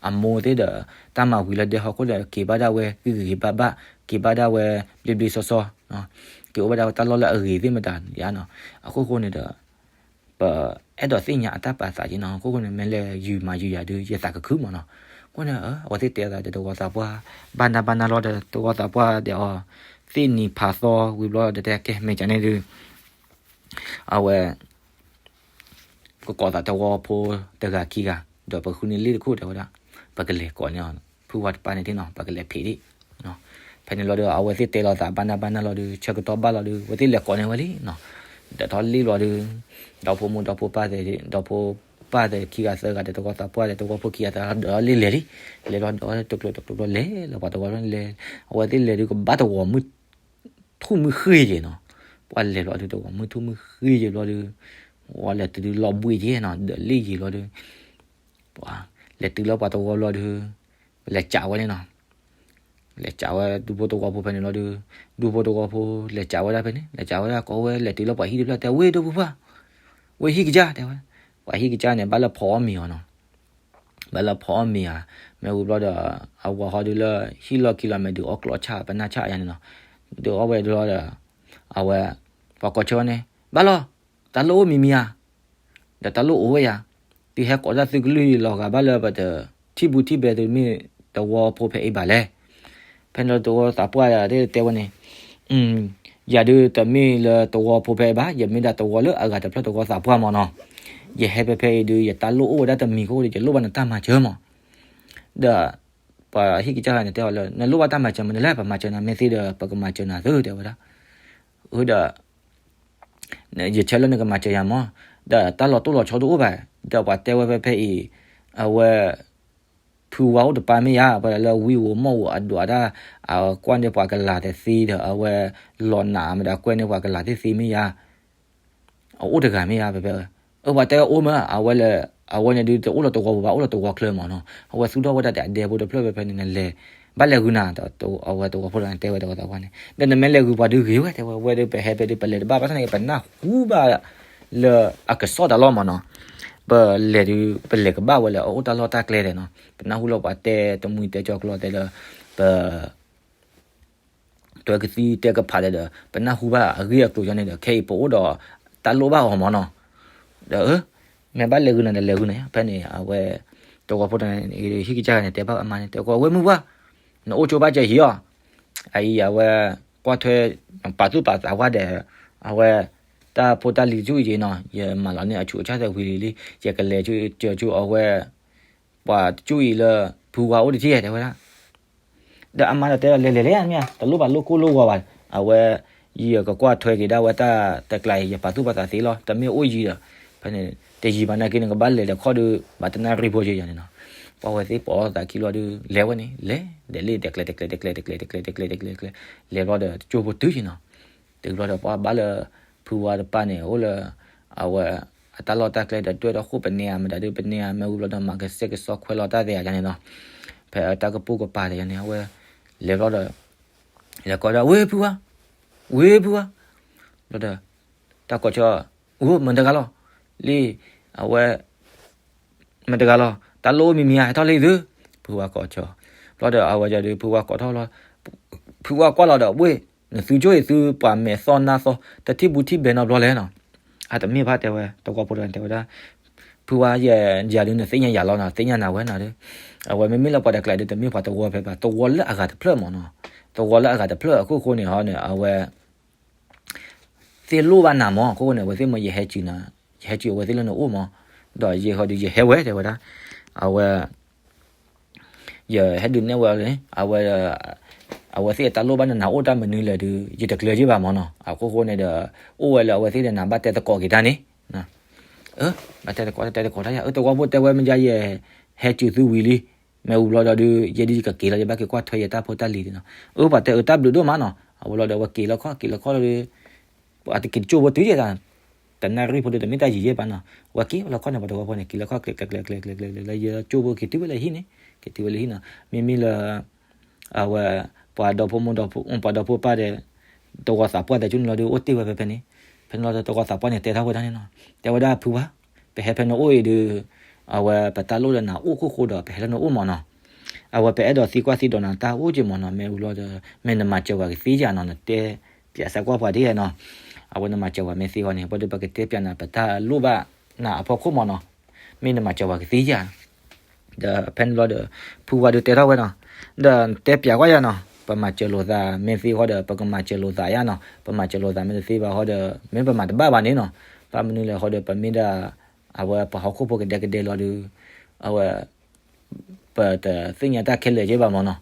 အမိၢ်သ့ၣ်ဒီး တၢ်မၤဝံၤလၢဒဲဟီၣ်ခိၣ်ဒီး က့ၤဘၣ်ဒၣ်ဝဲဂ့ၤဂ့ၤဘၣ်ဘၣ်, က့ၤဘၣ်ဒၣ်ဝဲ ဘျ့ဘျ့ဆှီဆှီ က့ၤအိၣ်ဘၣ်ဒၣ်ဝဲတၢ်လီၢ်လၢအဂ့ၤသ့ၣ်မတၤယါနီၤ, အခိၣ်ဃိန့ၣ်ဒီး ပအဲၣ်ဒိးသ့ၣ်ညါအတၢ်ပာ်သးက့နီၤ, အခိၣ်ဃိန့ၣ် မ့ၢ်လဲၤယုာ်မၤယုာ်ယၤဒီး ယသးကခုမ့ၢ်နီၤ, အဃိန့ၣ် အဝဲသ့ၣ်တဲအသးဒီးတဝီသးပှၢ်, ဘၣ်နၢ်ဘၣ်နၢ်လီၤဒီးတဝီသးပှၢ်ဒီးအီၤ, သ့ၣ်နံၤဖးသီဝံၤဘျီဒီးတဲကဲ မ့ၢ်ကန့ၣ်ဒီး အဝဲ ကကိးသးတဝီဖိတဂၤခံဂၤ, ဒီးပဃုန့ၢ်လ့ၣ်တခိၣ်တဲဝဲဒၣ်, ပကလဲၤကိးန့ၢ်အီၤ, ဖုဝါတပၤန့ၣ်သ့ၣ်နီၤ ပကလဲၤဖံးဒံး, ဖဲန့ၣ်လီၤဒီး အဝဲသ့ၣ်တဲလိာ်သးဘၣ်နၢ်ဘၣ်နၢ်လီၤဒီး ဆၢကတီၢ်ဘၣ်လီၤဒီး အဝဲသ့ၣ်လဲၤကိးန့ၢ်ဝဲလံနီၤ, ဒီးထီၣ်လ့ၣ်ဘျီဒီး, ဒီဖိမိၢ်ဒီဖိပၢ်သ့ၣ်, ဒီဖိပၢ်သ့ၣ်ခံဂၤသၢဂၤဒီးတဝီသးပှၢ်ဒီးတဝီဖိခံဂၤသၢဂၤဒီးလ့ၣ်လဲၤလံ, လဲၤလီၤဒီးတကျိၤတကျိၤဘျီလဲၤလီၤပှၤတဝီန့ၣ်လဲၤ, အဝဲသ့ၣ်လဲၤဒီးကဘၣ်တဝီမုၢ် ထူၣ်မုၢ်ဃ့ယဲၢ်နီၤ, ပှၤလဲၤလီၤဒီးတဝီမုၢ်ထူၣ်မုၢ်ဃ့ယဲၢ်ဘျီဒီး, ဝဲလဲၤတုၤလီၤဘှံးယဲၢ်နီၤ ဒီးလ့ၣ်ယဲၢ်ဘျီဒီး, ပှၤလဲၤတုၤလၢပှၤတဝီဘျီဒီး, ပလဲၤစးဝဲန့ၣ်နီၤ, လဲၤစးဝဲဒူဖိတဝီဖိဖဲန့ၣ်လီၤဒီး, ဒူဖိတဝီဖိလဲၤစးဝဲဒၣ်ဖဲန့ၣ် လဲၤစးဝဲဒၣ်ကိးဝဲလဲၤတုၤလၢပှၤဟံၣ်တဖျၢၣ်တဲ ဝ့ၢ်ဒိၣ်ပူၤပှၢ်, ဝ့ၢ်ဟံၣ်ကစၢ်တဲဝဲ, ပှၤဟံၣ်ကစၢ်န့ၣ် ဘၣ်လၢဖီအီၣ်မ့ၤအီၤနီၤ ဘၣ်လၢဖီအီၣ်မ့ၤဧါ, မ့ၢ်ဝံၤဘျီဒီး အဝၤဟီဒုးလၢဟံၣ်လီၢ်ခံလီၤမဲာ်ဒုးအီၣ်ကျီၢ်ဆၣ်ပနၢ်ဆၣ်ယါန့ၣ်နီၤ, ဒုးအီၣ်ဝဲဒၣ်ဒီး အဝဲ ပှၤကိးဆၢဝဲန့ၣ် ဘၣ်လီၤ, တၢ်လိၣ်အိၣ်မံၤမံၤဧါ, ဒီးတၢ်လိၣ်အိၣ်ဝဲယါ, သုဟဲကိးတၢ်သုကလုၢ်လီၤဂာ်ဘၣ်လၢပတထံၣ်ဘူးထံၣ်ဘဲသုမ့ၢ် တဝီဖိဖဲအံၤဘၣ်လဲၣ်. ဖဲန့ၣ်လီၤတဝီသးပှၢ်တဲဝဲန့ၣ် ယၤဒုးတမ့ၢ်လၢတဝီဖိဖဲအံၤဘၣ်, ယမ့ၢ်ဒၣ်တဝီလၢအဂၤတဖျၢၣ်တဝီသးပှၢ်မ့ၢ်နီၤ, ယဟဲဖဲဖဲအံၤဒုး ယတၢ်လိၣ်အိၣ်ဝဲဒၣ်တမံၤအဃိဒီး ယလိၣ်ဘၣ်နတၢ်မၤစၢၤမး, ဒီး ပှၤဟံၣ်ကစၢ်န့ၣ်တဲအီၤလၢ နလိၣ်ဘၣ်တၢ်မၤစၢၤမနုၤလဲၣ်, ပမၤစၢၤနၤမ့ၢ်သ့ဒီး ပကမၤစၢၤနၤသုတဲဝဲဒၣ်, အဃိဒီး ယဆၢလၢနကမၤစၢၤယၤမး, ဒီးတၢ်လီၤတိၢ်လီၤဆီတအိၣ်ဘၣ်, ဒီးပှၤတဲဝဲဖဲဖဲအံၤ အဝဲ ဖုဝါအိၣ်တပၢ်မ့ၢ်ယါ, ပှၤလၢဝံဧိၤမီၢ်ဧိၤအဒွးတၢ်, အကွၢ်န့ၢ်ပှၤကလၤတသ့ဒီး အဝဲလီၤနးမတၤကွၢ်န့ၢ်ပှၤကလၤသ့ၣ်သ့မ့ၢ်ယါ, အအိၣ်တဂၤမ့ၢ်ယါဖဲဖဲ, အပှၤတဲအိၣ်မး, အဝဲလၢ အဝဲန့ၣ်ဒုးတအိၣ်လီၤတဝီပူၤဘၣ်, အိၣ်လီၤတဝီချၢမးနီၤ, အဝဲသူၣ်ထီၣ်ဝဲဒၣ်တၢ်ဒဲဖိတဖျၢၣ်ဖဲဖဲန့ၣ် နလဲၤ ဘၣ်လဲၤဂုာ်နၤ, အဝဲတဝီဖိတဂၤန့ၣ်တဲဝဲတဝီသးပှၢ်န့ၣ်, ဒီးနမ့ၢ်လဲၤဂုာ်ပှၤဒုးဂ့ၤဝဲ တဲဝဲ, ဝဲဒုးပဟဲဖဲဒုးပလဲၤတဘၣ်ဘၣ်ဆၣ်န့ၣ် ပနၢ်ဟူဘၣ်လၢအကစီၣ်တၢ်လီၢ်မးနီၤ, ပလဲၤဒုး ပလဲၤကဘၣ်ဝဲလၢအအိၣ်တၢ်လီၢ်တၢ်ကျဲဒဲးနီၤ, ပနၢ်ဟူလၢပှၤတဲတမှံၤတဲကၠီကျိတဲဒီး ပ တွဲကသံတဲကဖးတဲဒီး ပနၢ်ဟူဘၣ်အဂ့ၢ်အကျိၤယါန့ၣ်ဒီး ခဲအံၤပအိၣ်ဒီးတၢ်လိၣ်ဘၣ်အီၤမၢ်နီၤ. ဒီး မ့ၢ်ဘၣ်လဲၤဂုာ်နၤဒီးလဲၤဂုာ်နၤ, ဖဲန့ၣ် အဝဲ သဝီဖိတဂၤန့ၣ် ဟံၣ်ကစၢ်ဂၤန့ၣ် တဲဘၣ်အမါန့ၣ် တဲကွၢ်ဝဲမုၢ်ပှၢ်, နအိၣ်ကၠိဘၣ်ကဲဟံၣ်အီၤ, အအံၤအဝဲ ကွၢ်ထွဲ ပာ်သူၣ်ပာ်သးဝဲဒီး အဝဲ တၢ်ဖိတၢ်လံၤတဆူၣ်အံၤနီၤ, ယမၤလီၤန့ၢ်အဆူၣ်အဆၣ်သဲဝံၤလံလံ, ယကလဲၤကၠိအဝဲ ပှၤတဆူၣ်အံၤလၢ ဖုဝါအိၣ်တထံၣ်တဲဝဲဒၣ်. ဒီးအမါဒီးတဲဒီး လဲၤလဲၤလဲၣ်မ့ၢ် တလိၣ်ဘၣ်လိၣ်ကိၢ်လိၣ်ဂီၤဘၣ်, အဝဲ ယကကွၢ်ထွဲက့ၤဒၣ်ဝဲတၢ်တကျါအံၤ ယပာ်သူၣ်ပာ်သးသ့လီၤ, တမ့ၢ်အိၣ်ယံၤဒီး ဖဲန့ၣ် တယံၤဘၣ်နာ်က့န့ၣ် ကဘၣ်လဲၤဒီးခီၣ်ဒုး ဘၣ်တနၣ်ရံၣ်ဖိယံၤယၤန့ၣ်နီၤ. ပှၤဝဲသ့ၣ်ပိာ်သးခံလီၤဒုး လဲၤဝဲန့ၣ် လဲၤ လဲၤလံ တကျဲတကျဲတကျဲတကျဲတကျဲတကျဲတကျဲတကျဲတကျဲ လဲၤဘျီဒီးတကၠိဖိတုၤယံၤနီၤ. တုၤဘျီဒီးပှၤဘၣ်လၢ ဖုဝါတပၢ်န့ၣ် အိၣ်လၢ အဝဲ အတၢ်လီၢ်တၢ်ကျဲဒီးတွဲၣ်ဒီးဃိၣ်ပနဲဧါ မတၤဒုးပနဲဧါ မ့ၢ်ဝံၤဘျီဒီး မၤကစဲကစီခွဲလီၤတၢ်သ့ဧါယါန့ၣ်နီၤ. ဖဲတၢ်ကပိာ်ကပၤသ့ယါန့ၣ် အဝဲ လဲၤဘျီဒီး လဲၤကိးဒီး ဝ့ၢ်ဖုဝါ, ဝ့ၢ်ဖုဝါ, ဘျီဒီး တၢ်ကိးဆၢ အိၣ်မတၤတဂၤလီၤ, လံ အဝဲ မတၤတဂၤလီၤ, တၢ်လိၣ်အိၣ်မံၤမံၤဧါ ဟဲထီၣ်လၢအံၤသု, ဖုဝါကိးဆၢ, ဘျီဒီးအဝဲဒုး ဖုဝါကိးထီၣ်လီၤ, ဖုဝါကွၢ်လီၤဒီး ဝ့ၢ် နသုကၠိအံၤသုပှၤမဲာ်သီၣ်နါသီ တထံၣ်ဘူးထံၣ်ဘဲနီတဘျီလဲၣ်နီၤ. အတမ့ၢ်ဘၣ်တဲဝဲ သဝီဖိတဂၤန့ၣ်တဲဝဲဒၣ်, ဖုဝါယဲ ယၤဒုးနသ့ၣ်ညါယၤလီၤနီၤ သ့ၣ်ညါနၤဝဲနီၤဒီး, အဝဲမ့မ့ၢ်လၢပှၤတကျါဒုးတမ့ၢ်ပှၤသဝီဖဲဘၣ် သဝီလၢအဂၤတဖျၢၣ်မၢ်နီၤ, သဝီလၢအဂၤတဖျၢၣ်အခိၣ်ဃိန့ၣ်ဟီန့ၣ် အဝဲ သ့ၣ်လိၣ်ဘၣ်နၤမၢ် အခိၣ်ဃိန့ၣ် အဝဲသ့ၣ်မၢယဟဲစၢၤနၤ, ယဟဲစၢၤအဝဲသ့ၣ်လၢနအိၣ်မၢ်, ဒီးယဲဟီဒုးယဟဲဝဲတဲဝဲဒၣ်, အဝဲ ယဟဲဒုးနဲၣ်ဝဲလၢ အဝဲ အဝဲသ့ၣ်အတၢ်လိၣ်ဘၣ်နၤ နၤအိၣ်တၢ်မနုၤလဲၣ်ဒုး ယတကျၢၤယ့ၢ်ဘၣ်မၢ်နီၤ, အခိၣ်ဃိန့ၣ်ဒီး အိၣ်ဝဲလၢအဝဲသ့ၣ်ဒီးနၤဘၣ်တဲသကိးက့ၤတၢ်န့ၣ်, ဘၣ်တဲသကိးတဲသကိးတၢ်ယၤ အၢ သဝီဖိတဲဝဲမ့ၢ်ယါယဲ ဟဲစၢၤသုဝံၤလံ, မ့ၢ်ဝံၤဘျီဒီးဒုး ယဲဒုးယကက့ၤလီၤ ယဘၣ်က့ၤကွၢ်ထွဲယတၢ်ဖိတၢ်လံၤန့ၣ်နီၤ, အၢ ပှၤတဲအၢတၢ်ဘျုးဒိၣ်မးနီၤ, အဝဲလီၤဒီးအဝဲက့ၤလီၤခီၣ်က့ၤလီၤခီၣ်လီၤဒီး ပှၤတက့ၤကၠိဖိတုၤယဲဒၣ် တနၣ်ရံၣ်ဖိဒီးတမ့ၢ်တၢ်ယံာ်ယဲၢ်ဘၣ်နီၤ, အဝဲက့ၤလီၤခီၣ်န့ၣ် ပှၤသဝီဖိန့ၣ် က့ၤလီၤခီၣ်ကျဲၤကျဲၤကျဲၤကျဲၤကျဲၤလၢယကၠိဖိက့ၤတုၤဝဲလၢဟံၣ်န့ၣ်, က့ၤတုၤဝဲလၢဟံၣ်နီၤ, မ့မ့ၢ်လၢ အဝဲ ပှၤဒီဖိမိၢ်ဒီဖိ ပှၤဒီဖိပၢ်ဒီး သဝီသးပှၢ်ဒီးကၠိန့ၣ်လီၤဒုးအိၣ်တ့ၢ်ဝဲဖဲဖဲန့ၣ်, ဖဲန့ၣ်လီၤဒီးသဝီသးပှၢ်န့ၣ်တဲထီၣ်ဝဲဒၣ်န့ၣ်နီၤ, တဲဝဲဒၣ်ဖုဝါ, ပဟဲဖဲနအိၣ်အံၤဒုး အဝဲပတၢ်လိၣ်ဒီးနၤအိၣ်ခိၣ်ဃိဒီး ပဟဲလၢနအိၣ်မၢ်နီၤ, အဝဲပအဲၣ်ဒိးသံကွၢ်သံဒိးနၤတၢ်အိၣ်က့ၤမၢ်နီၤ, မ့ၢ်ဝံၤလီၤဒီး မ့ၢ်နမၤစၢၤပှၤကသ့ဧါနီၤ, နတဲပၠးစၢကွၢ်ပှၤဒ်ဧါနီၤ, အဝဲနမၤစၢၤပှၤမ့ၢ်သ့ဃီန့ၣ် ဘၣ်ဒီးပကတဲပၠးနၤ ပတၢ်လိၣ်ဘၣ်နၤအဖီခိၣ်မၢ်နီၤ, မ့ၢ်နမၤစၢၤပှၤကသ့ဧါ ဒီးဖဲန့ၣ်ဘျီဒီး ဖုဝါဒုးတဲထီၣ်ဝဲနီၤ, ဒီးတဲပၠးကွၢ်ယၤနီၤ, ပမၤစၢၤလိာ်သးမ့ၢ်သ့ဃီဒီး ပကမၤစၢၤလိာ်သးယါနီၤ, ပမၤစၢၤလိာ်သးမ့ၢ်တသ့ဘၣ်ဃီဒီး မ့ၢ်ပမၤတဘၣ်ဘၣ်န့ၣ်နီၤ, ဘၣ်မနုၤလဲၣ်ဃီဒီး ပမ့ၢ်ဒၣ် အဝဲပှၤဟီၣ်ခိၣ်ဖိကဒဲကဒဲလီၤဒုး အဝဲ ပတသ့ၣ်ညါတၢ်ခဲလၢာ်က့ဘၣ်မၢ်နီၤ,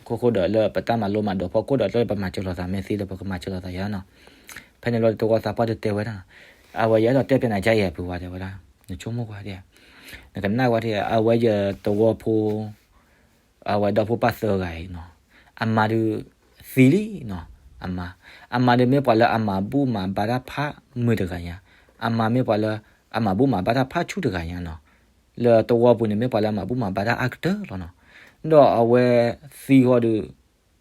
ခိၣ်ဃိဒီးလၢပတၢ်မၤလိမၤဒိးဖီခိၣ်ဒီး လၢပမၤစၢၤလိာ်သးမ့ၢ်သ့ဒီးပကမၤစၢၤလိာ်သးယါနီၤ, ဖဲန့ၣ်ဘျီဒီးသဝီသးပှၢ်ဒုးတဲဝဲဒၣ်, အဝဲယအဲၣ်ဒိးတဲပၠးနၤကါယဲၢ်ဖုဝါတဲဝဲဒၣ်, နဆိကမိၣ်ကွၢ်ဒ် နကနၣ်ကွၢ်ဒ် အဝဲယသဝီဖိ အဝဲဒီဖိပၢ်သၢဂၤအံၤနီၤ, အမါဒုးသံလံနီၤ, အမါ, အမါဒုးမ့ၢ်ပှၤလၢအမၤဘူၣ်မၤဘါတၢ်ဖးမုာ်တဂၤညါ, အမါမ့ၢ်ပှၤလၢ အမၤဘူၣ်မၤဘါတၢ်ဖးဆူၣ်တဂၤညါနီၤ, လၢသဝီပူၤန့ၣ်မ့ၢ်ပှၤလၢအမၤဘူၣ်မၤဘါတၢ်အါကတၢၢ်လီၤနီၤ, ဒီးအဝဲသံဃီဒီး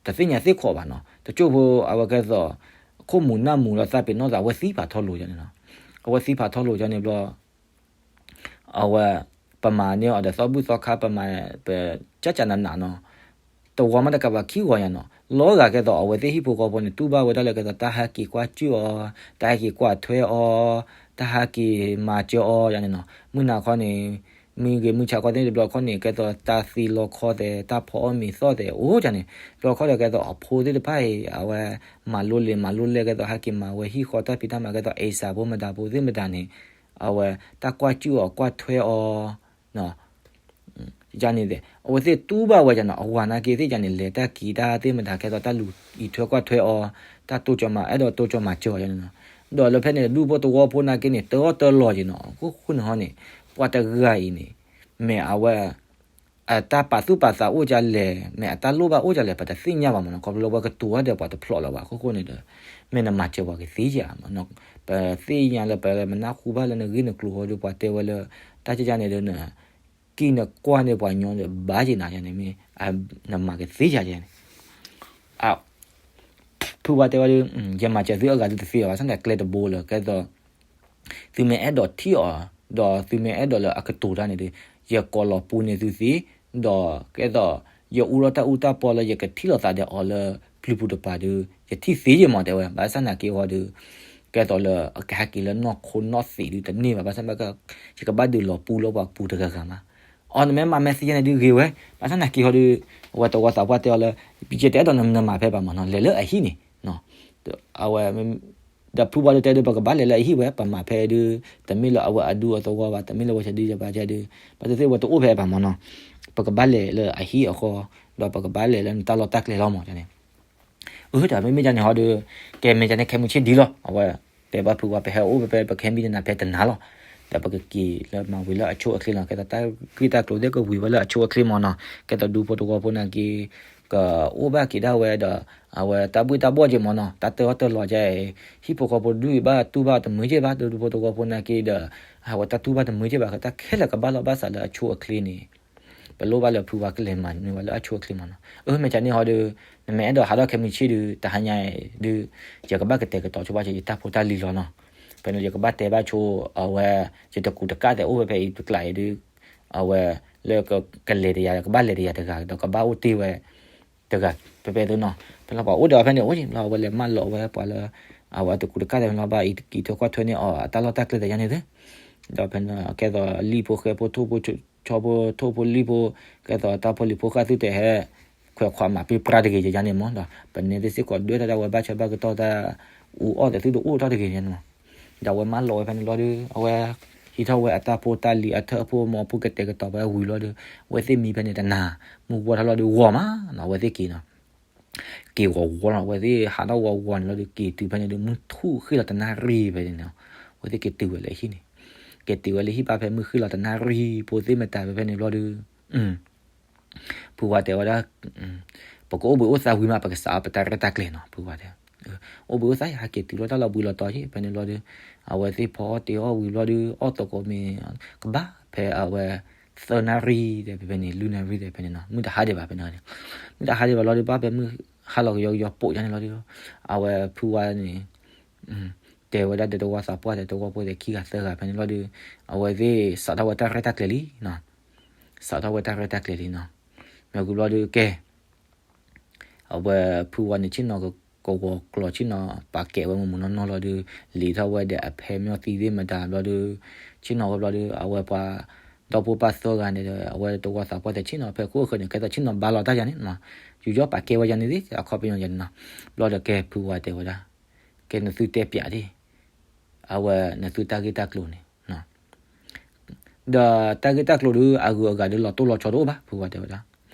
တသ့ၣ်ညါသ့ၣ်ခိးဘၣ်နီၤ, တကၠိၢ်ဖိအဝဲကဲသိး ခိၣ်မူၤနၢ်မူၤလီၤသးပ့ၤနီၣ်သး အဝဲသံဖးထီလိာ်ယါန့ၣ်နီၤ, အဝဲသံဖးထီလိာ်ယါန့ၣ်ဘျီ အဝဲ ပမၤန့ၢ်အီၤဒီးသီဘူၣ်သီခါ ပမၤ ပကၠၢ်ကၠၢ်နးနးနီၤ, တဝီမးတကးဘၣ်ခံဂီၤညါနီၤ, လီၤဂာ်ကဲသိးအဝဲသ့ၣ်ဟံၣ်ဖိဃီဖိန့ၣ် တူၢ်ဘၣ်ဝဲဒၣ်လၢကဲသိးတၢ်ဟဲက့ၤကွၢ်စူၣ်အီၤ, တၢ်ဟဲက့ၤကွၢ်ထွဲအီၤ, တၢ်ဟဲက့ၤမၤစၢၤအီၤယါန့ၣ်နီၤ, မုၢ်နၤခီန့ၣ် မုၢ်ဂ့ၤမုၢ်ဆါခီသ့ၣ်တဘျီခီန့ၣ် ကဲသိးတၢ်သံလီခီသဲး တၢ်ဖီအီၣ်မ့ၤသီၣ်သဲးအိၣ်ယါန့ၣ်, တဘျီခီဒီးကဲသိးအဖိသ့ၣ်တဖၣ်အံၤ အဝဲ မၤလိလံာ်မၤလိလဲၢ် ကဲသိးဟဲက့ၤမၤဝဲဟံၣ်ဃီတၢ်ဖံးတၢ်မၤ ကဲသိးအ့စးဖိမတၤဖိသ့ၣ်မတၤန့ၣ် အဝဲ တၢ်ကွၢ်စူၣ်အီၤကွၢ်ထွဲအီၤ ယါန့ၣ်သ့ၣ် အဝဲသ့ၣ်တူၢ်ဘၣ်ဝဲယါန့ၣ် အဝၤနာ်က့သ့ၣ်ယါန့ၣ် လဲၤတၢ်က့ၤတၢ်သ့ၣ်မတၤ ကဲသိးတၢ်လူၤအံးထွဲကွၢ်ထွဲအီၤ တၢ်တိစၢၤမၤ အဲၣ်ဒိးတိစၢၤမၤစၢၤအီၤယါန့ၣ်နီၤ, ဒီးလၢဖဲန့ၣ် ဒူၣ်ဖိသဝီဖိနာ်က့န့ၣ် တၢအီၣ်တၢလီၤယါနီၤ, အခိၣ်ဃိန့ၣ်ဟီန့ၣ် ပှၤတဂၤအံၤန့ၣ် မ့ၢ်အဝဲ အတၢ်ပာ်သူၣ်ပာ်သးအိၣ်ဒ်လဲၣ်, မ့ၢ်အတၢ်လိၣ်ဘၣ်အိၣ်ဒ်လဲၣ် ပတသ့ၣ်ညါဘၣ်မ့ၢ်နီၤ, ခီဖျိလၢဝဲကတိၤတၢ်ဒီးပှၤတဖျိးလၢၤဘၣ်အခိၣ်ဃိန့ၣ်ဒီး မ့ၢ်နမၤစၢၤပှၤကသ့ဧါ, ပသ့ၣ်ညါလၢပမၤနၢ်ဟူဘၣ်လၢနဂ့ၢ်နကျိၤဟီဒီး ပှၤတဲဝဲလၢ တၢ်ကကန့ၣ်ဒီး နကံၢ်နကွၢ်န့ၢ်ပှၤညီဒီး ဘၣ်က့ၤနၤယါန့ၣ်မ့ၢ် နမၤကသ့ဧါယါန့ၣ် ဖုဝါတဲဝဲဒီး ယမၤစၢၤသုအဂၤသုတသ့ဘၣ် ဘၣ်ဆၣ်န့ၣ် ကျဲတဘိလၢ ကဲသိး သုမ့ၢ်အဲၣ်ဒိးထံၣ်အီၤ ဒီးသုမ့ၢ်အဲၣ်ဒိးလၢအကတိၤတၢ်န့ၣ်ဒီး ယကိးလီၤပူန့ၢ်သုသ့, ဒီးကဲသိး ယအူထီၣ်တၢ်အူတၢ်ပီလၢယကထံၣ်လိာ်သးဒီးအီၤလၢပျုၤပူၤတပၤဒီး ယထံၣ်သ့ယဲၢ်မး တဲဝဲ. ဘၣ်ဆၣ်သနာ်က့ဟီဒီး ကဲသိးလၢအကဟဲက့ၤလၢနီၢ်ခိနီၢ်သံးဒုးတန့ၢ်ဘၣ်, ဘၣ်ဆၣ်သနာ်က့ ယကဘၣ်ဒုးလီၤပူလၢပှၤပူၤတဂၤဂၤမး. အီၤ နမ့ၢ်မၤမဲာ်သ့ယဲၢ်န့ၣ်ဒုးဂ့ၤဝဲ, ဘၣ်ဆၣ်သနာ်က့ဟီဒီး အဝဲသဝီသးပှၢ်တဲအီၤလၢ ယတဲအဲၣ်ဒိးနမၤဖဲပှၤမးနီၤ, လဲၤလၢအဟံၣ်န့ၣ် ဒီးအဝဲ ဒီးဖုဝါဒီးတဲဒီး ပကဘၣ်လဲၤလၢအဟံၣ်ဝဲ, ပမၤဖဲဒုး တမ့ၢ်လၢအဝဲအဒူအသဝီဘၣ်, တမ့ၢ်လၢဝဲဆဲဒုးယဘၣ်ဆဲဒုး, ဘၣ်သ့ၣ်သ့ၣ်ဝဲတအိၣ်ဖဲပှၤမးနီၤ, ပကဘၣ်လဲၤလၢအဟံၣ်အဃီ, ဒီးပကဘၣ်လဲၤလၢနတၢ်လီၢ်တၢ်ကျဲလီၤမးန့ၣ်. အၢ တၢ်မ့မ့ၢ်ဒ်န့ၣ်ဟီဒီး ကဲမ့ၢ်ဒ်န့ၣ် ခဲမုၢ်ဆ့ၣ်ဒံးလီၤ, အဝဲ တဲဘၣ်ဖုဝါ ပဟဲအိၣ်ဖဲ ပကဟဲမံတနၤဖဲတနၤလီၤ, ဒီးပကက့ၤလၢမၤဝံၤလၢအဆိအချ့လီၤ. ကဲသိးတၢ်ဂ့ၢ်တၢ်ကျိၤသ့ၣ်ကဝံၤဝဲလၢအဆိအချ့မးနီၤ, ကဲသိးဒူဖိသဝီဖိနာ်က့ ကအိၣ်ဘၣ်က့ၤဒၣ်ဝဲဒီး အဝဲတၢ်ဘှ့ၣ်တၢ်ဘှီၣ်က့ၤမးနီၤ, တၢ်တၢၢ်အီၣ်တၢၢ်လီၤကဲအံၤ ဟံၣ်ဖိဃီဖိဒုးဘၣ်တူၢ်ဘၣ်တမုာ်က့ဘၣ်, ဒူဖိသဝီဖိနာ်က့ဒီး အဝဲတၢ်တူၢ်ဘၣ်တမုာ်က့ဘၣ်, တၢ်ခဲလၢာ်ကဘၣ်လီၤဘၣ်စးလၢအဆိအချ့န့ၣ် ပလိၣ်ဘၣ်လၢဖုဝါကလဲၤမၤန့ၢ်ဝဲလၢအဆိအချ့မးနီၤ. အၢ မ့ၢ်ဒ်န့ၣ်ဟီဒီး နမ့ၢ်အဲၣ်ဒိးဟးထီၣ်ခဲမုၢ်ဆ့ၣ်ဒုး တဟါညါအံၤဒုး ယကဘၣ်ကတဲာ်ကတီၤဆိဘၣ်က့ၤယတၢ်ဖိတၢ်လံၤလီၤနီၤ. ဖဲန့ၣ် ယကဘၣ်တဲဘၣ်ဆိ အဝဲ ယတကူးတကၣ်သဲးအိၣ်ဖဲဖဲအံၤတကျးအံၤဒုး အဝဲ လၢကလဲၤတယၤ ကဘၣ်လဲၤတယၤတဂၤ ဒီးကဘၣ်အိၣ်တ့ၢ်ဝဲ တဂၤ ဖဲဖဲသုနီၤ. ဖဲလၢပှၤအိၣ်ဒီးဖဲန့ၣ် အိၣ်က့ၤလီၤ အဝဲလဲၤမၢလီၤဝဲပှၤလၢ အဝဲတကူးတကၣ်သဲးဖဲန့ၣ်လီၤ ဘၣ်အံၤတကံးထွဲကွၢ်ထွဲန့ၢ်အီၤ အတၢ်လီၢ်တၢ်ကျဲသ့ၣ်ညါန့ၣ်သု. ဒီးဖဲန့ၣ် ကဲသိးလံၣ်ဖိဃဲဖိထိၣ်ဖိဆီဖိထိၣ်ဖိလံၣ်ဖိ ကဲသိးတၢ်ဖိလံၤဖိဃၣ်သုတဲဟဲ ခွဲးခွးမၤပ့ၢ်ပြၢတဂ့ၤယၤန့ၣ်မးဒီး ပန့ၢ်သ့ၣ်စ့ၢ်ကီးဒွဲၣ်တၢ်ဒၣ်ဝဲ ဘၣ်ဆၢဘၣ်ကတီၢ်တၢ်အူအီၣ်သဲးသုတအိၣ်ထီၣ်တဂ့ၤန့ၣ်မး. ဒီးအဝဲမၢလီၤဝဲဖဲန့ၣ်လီၤဒီး အဝဲ ဟံးထီၣ်ဝဲအတၢ်ဖိတၢ်လံၤအထၢၣ်အဖိမီၤဖိကတဲာ်ကတီၤဝဲဝံၤလီၤဒီး အဝဲသ့ၣ်မံဖဲန့ၣ်တနၤ မုၢ်ဂီၤထီၣ်လီၤဒီးဂီၤမးနီၤ အဝဲသ့ၣ်က့ၤနီၤ က့ၤဂီၤဂီၤလီၤ အဝဲသ့ၣ်ဟးထီၣ်ဂီၤဂီၤန့ၣ်လီၤဒီး က့ၤတုၤဖဲန့ၣ်ဒီး မုၢ်ထူၣ်ဃ့ၢ်လီၤတနၣ်ရံၣ်ဖဲန့ၣ်နီၤ အဝဲသ့ၣ်က့ၤတုၤဝဲလၢအဟံၣ်န့ၣ် က့ၤတုၤဝဲလၢဟံၣ်ဘၣ်ဖဲမုၢ်ဃ့ၢ်လီၤတနၣ်ရံၣ် ဖိသ့ၣ်မတၤဖဲဖဲန့ၣ်လီၤဒီး ဖုဝါတဲဝဲဒၣ် ပကအိၣ်ဘှံးအိၣ်သါဝံၤမး ပကစးအီၣ်ပတၢ်ရဲၣ်တၢ်ကျဲၤနီၤ ဖုဝါတဲ. အိၣ်ဘှံးအိၣ်သါယဟဲက့ၤတုၤလီၤတၢ်လီၤဘှံးလီၤတီၤယ့ၣ် ဖဲန့ၣ်လီၤဒီး အဝဲသ့ၣ်ဖီအီၣ်တ့ၤအီၣ်ဝံၤလီၤဒီး အီၣ်သကိးမ့ၤ ကဘၣ်ဖဲအဝဲ သၢနၣ်ရံၣ်ဒီးဖဲဖဲန့ၣ် လွံၢ်နၣ်ရံၣ်ဒီးဖဲန့ၣ်နီၤ မုၢ်တဟါဒံးဘၣ်ဖဲန့ၣ် မုၢ်တဟါဒံးဘၣ်လီၤဒီး ဘၣ်ဖဲမုၢ်ဟါလီၤကယီကယီပိာ်ယါန့ၣ်လီၤဒီး အဝဲဖုဝါန့ၣ် တဲဝဲဒၣ်ဒီးသဝီသးပှၢ်ဒီးသဝီဖိသဲးခံဂၤသၢဂၤဖဲန့ၣ်လီၤဒီး အဝဲသ့ၣ်စးထီၣ်ဝဲတၢ်ရဲၣ်တၢ်ကျဲၤလံနီၤ စးထီၣ်ဝဲတၢ်ရဲၣ်တၢ်ကျဲၤလံနီၤ မ့ၢ်ဝံၤဘျီဒီးကဲ အဝဲဖုဝါန့ၣ်ဆ့ၣ်နီၤ ကဝီၤကျိာ်ဆ့ၣ်နီၤ ပာ်ကဲဝဲမုၢ်မုၢ်နီၢ်နီၢ်လီၤဒီး လံၤထီၣ်ဝဲဒီးအဖဲမၠီၢ်သံသ့ၣ်မတၤဘျီဒီး ဆ့ၣ်နီၤဝဲဘျီဒီး အဝဲပှၤ ဒီဖိပၢ်သၢဂၤန့ၣ်ဒီး အဝဲသဝီသးပှၢ်သဲးဆ့ၣ်နီၤဖဲခိၣ်အဃၢၤန့ၣ် ကဲသိးဆ့ၣ်နီၤဘါလီၤတၢ်ယါန့ၣ် ယူးယီၣ်ပာ်ကဲဝဲယါန့ၣ်သ့ၣ် အခီပညီယါန့ၣ်နီၤ ဘျီဒီးကဲဖုဝါတဲဝဲဒၣ် ကဲနသုတဲပၠးဒၣ် အဝဲနသုတၢ်ဂ့ၢ်တၢ်ကျိၤန့ၣ် ဒီးတၢ်ဂ့ၢ်တၢ်ကျိၤဒီး အဂုၤအဂၤဒီးလီၤတိၢ်လီၤဆီတအိၣ်ဘၣ် ဖုဝါတဲဝဲဒၣ်.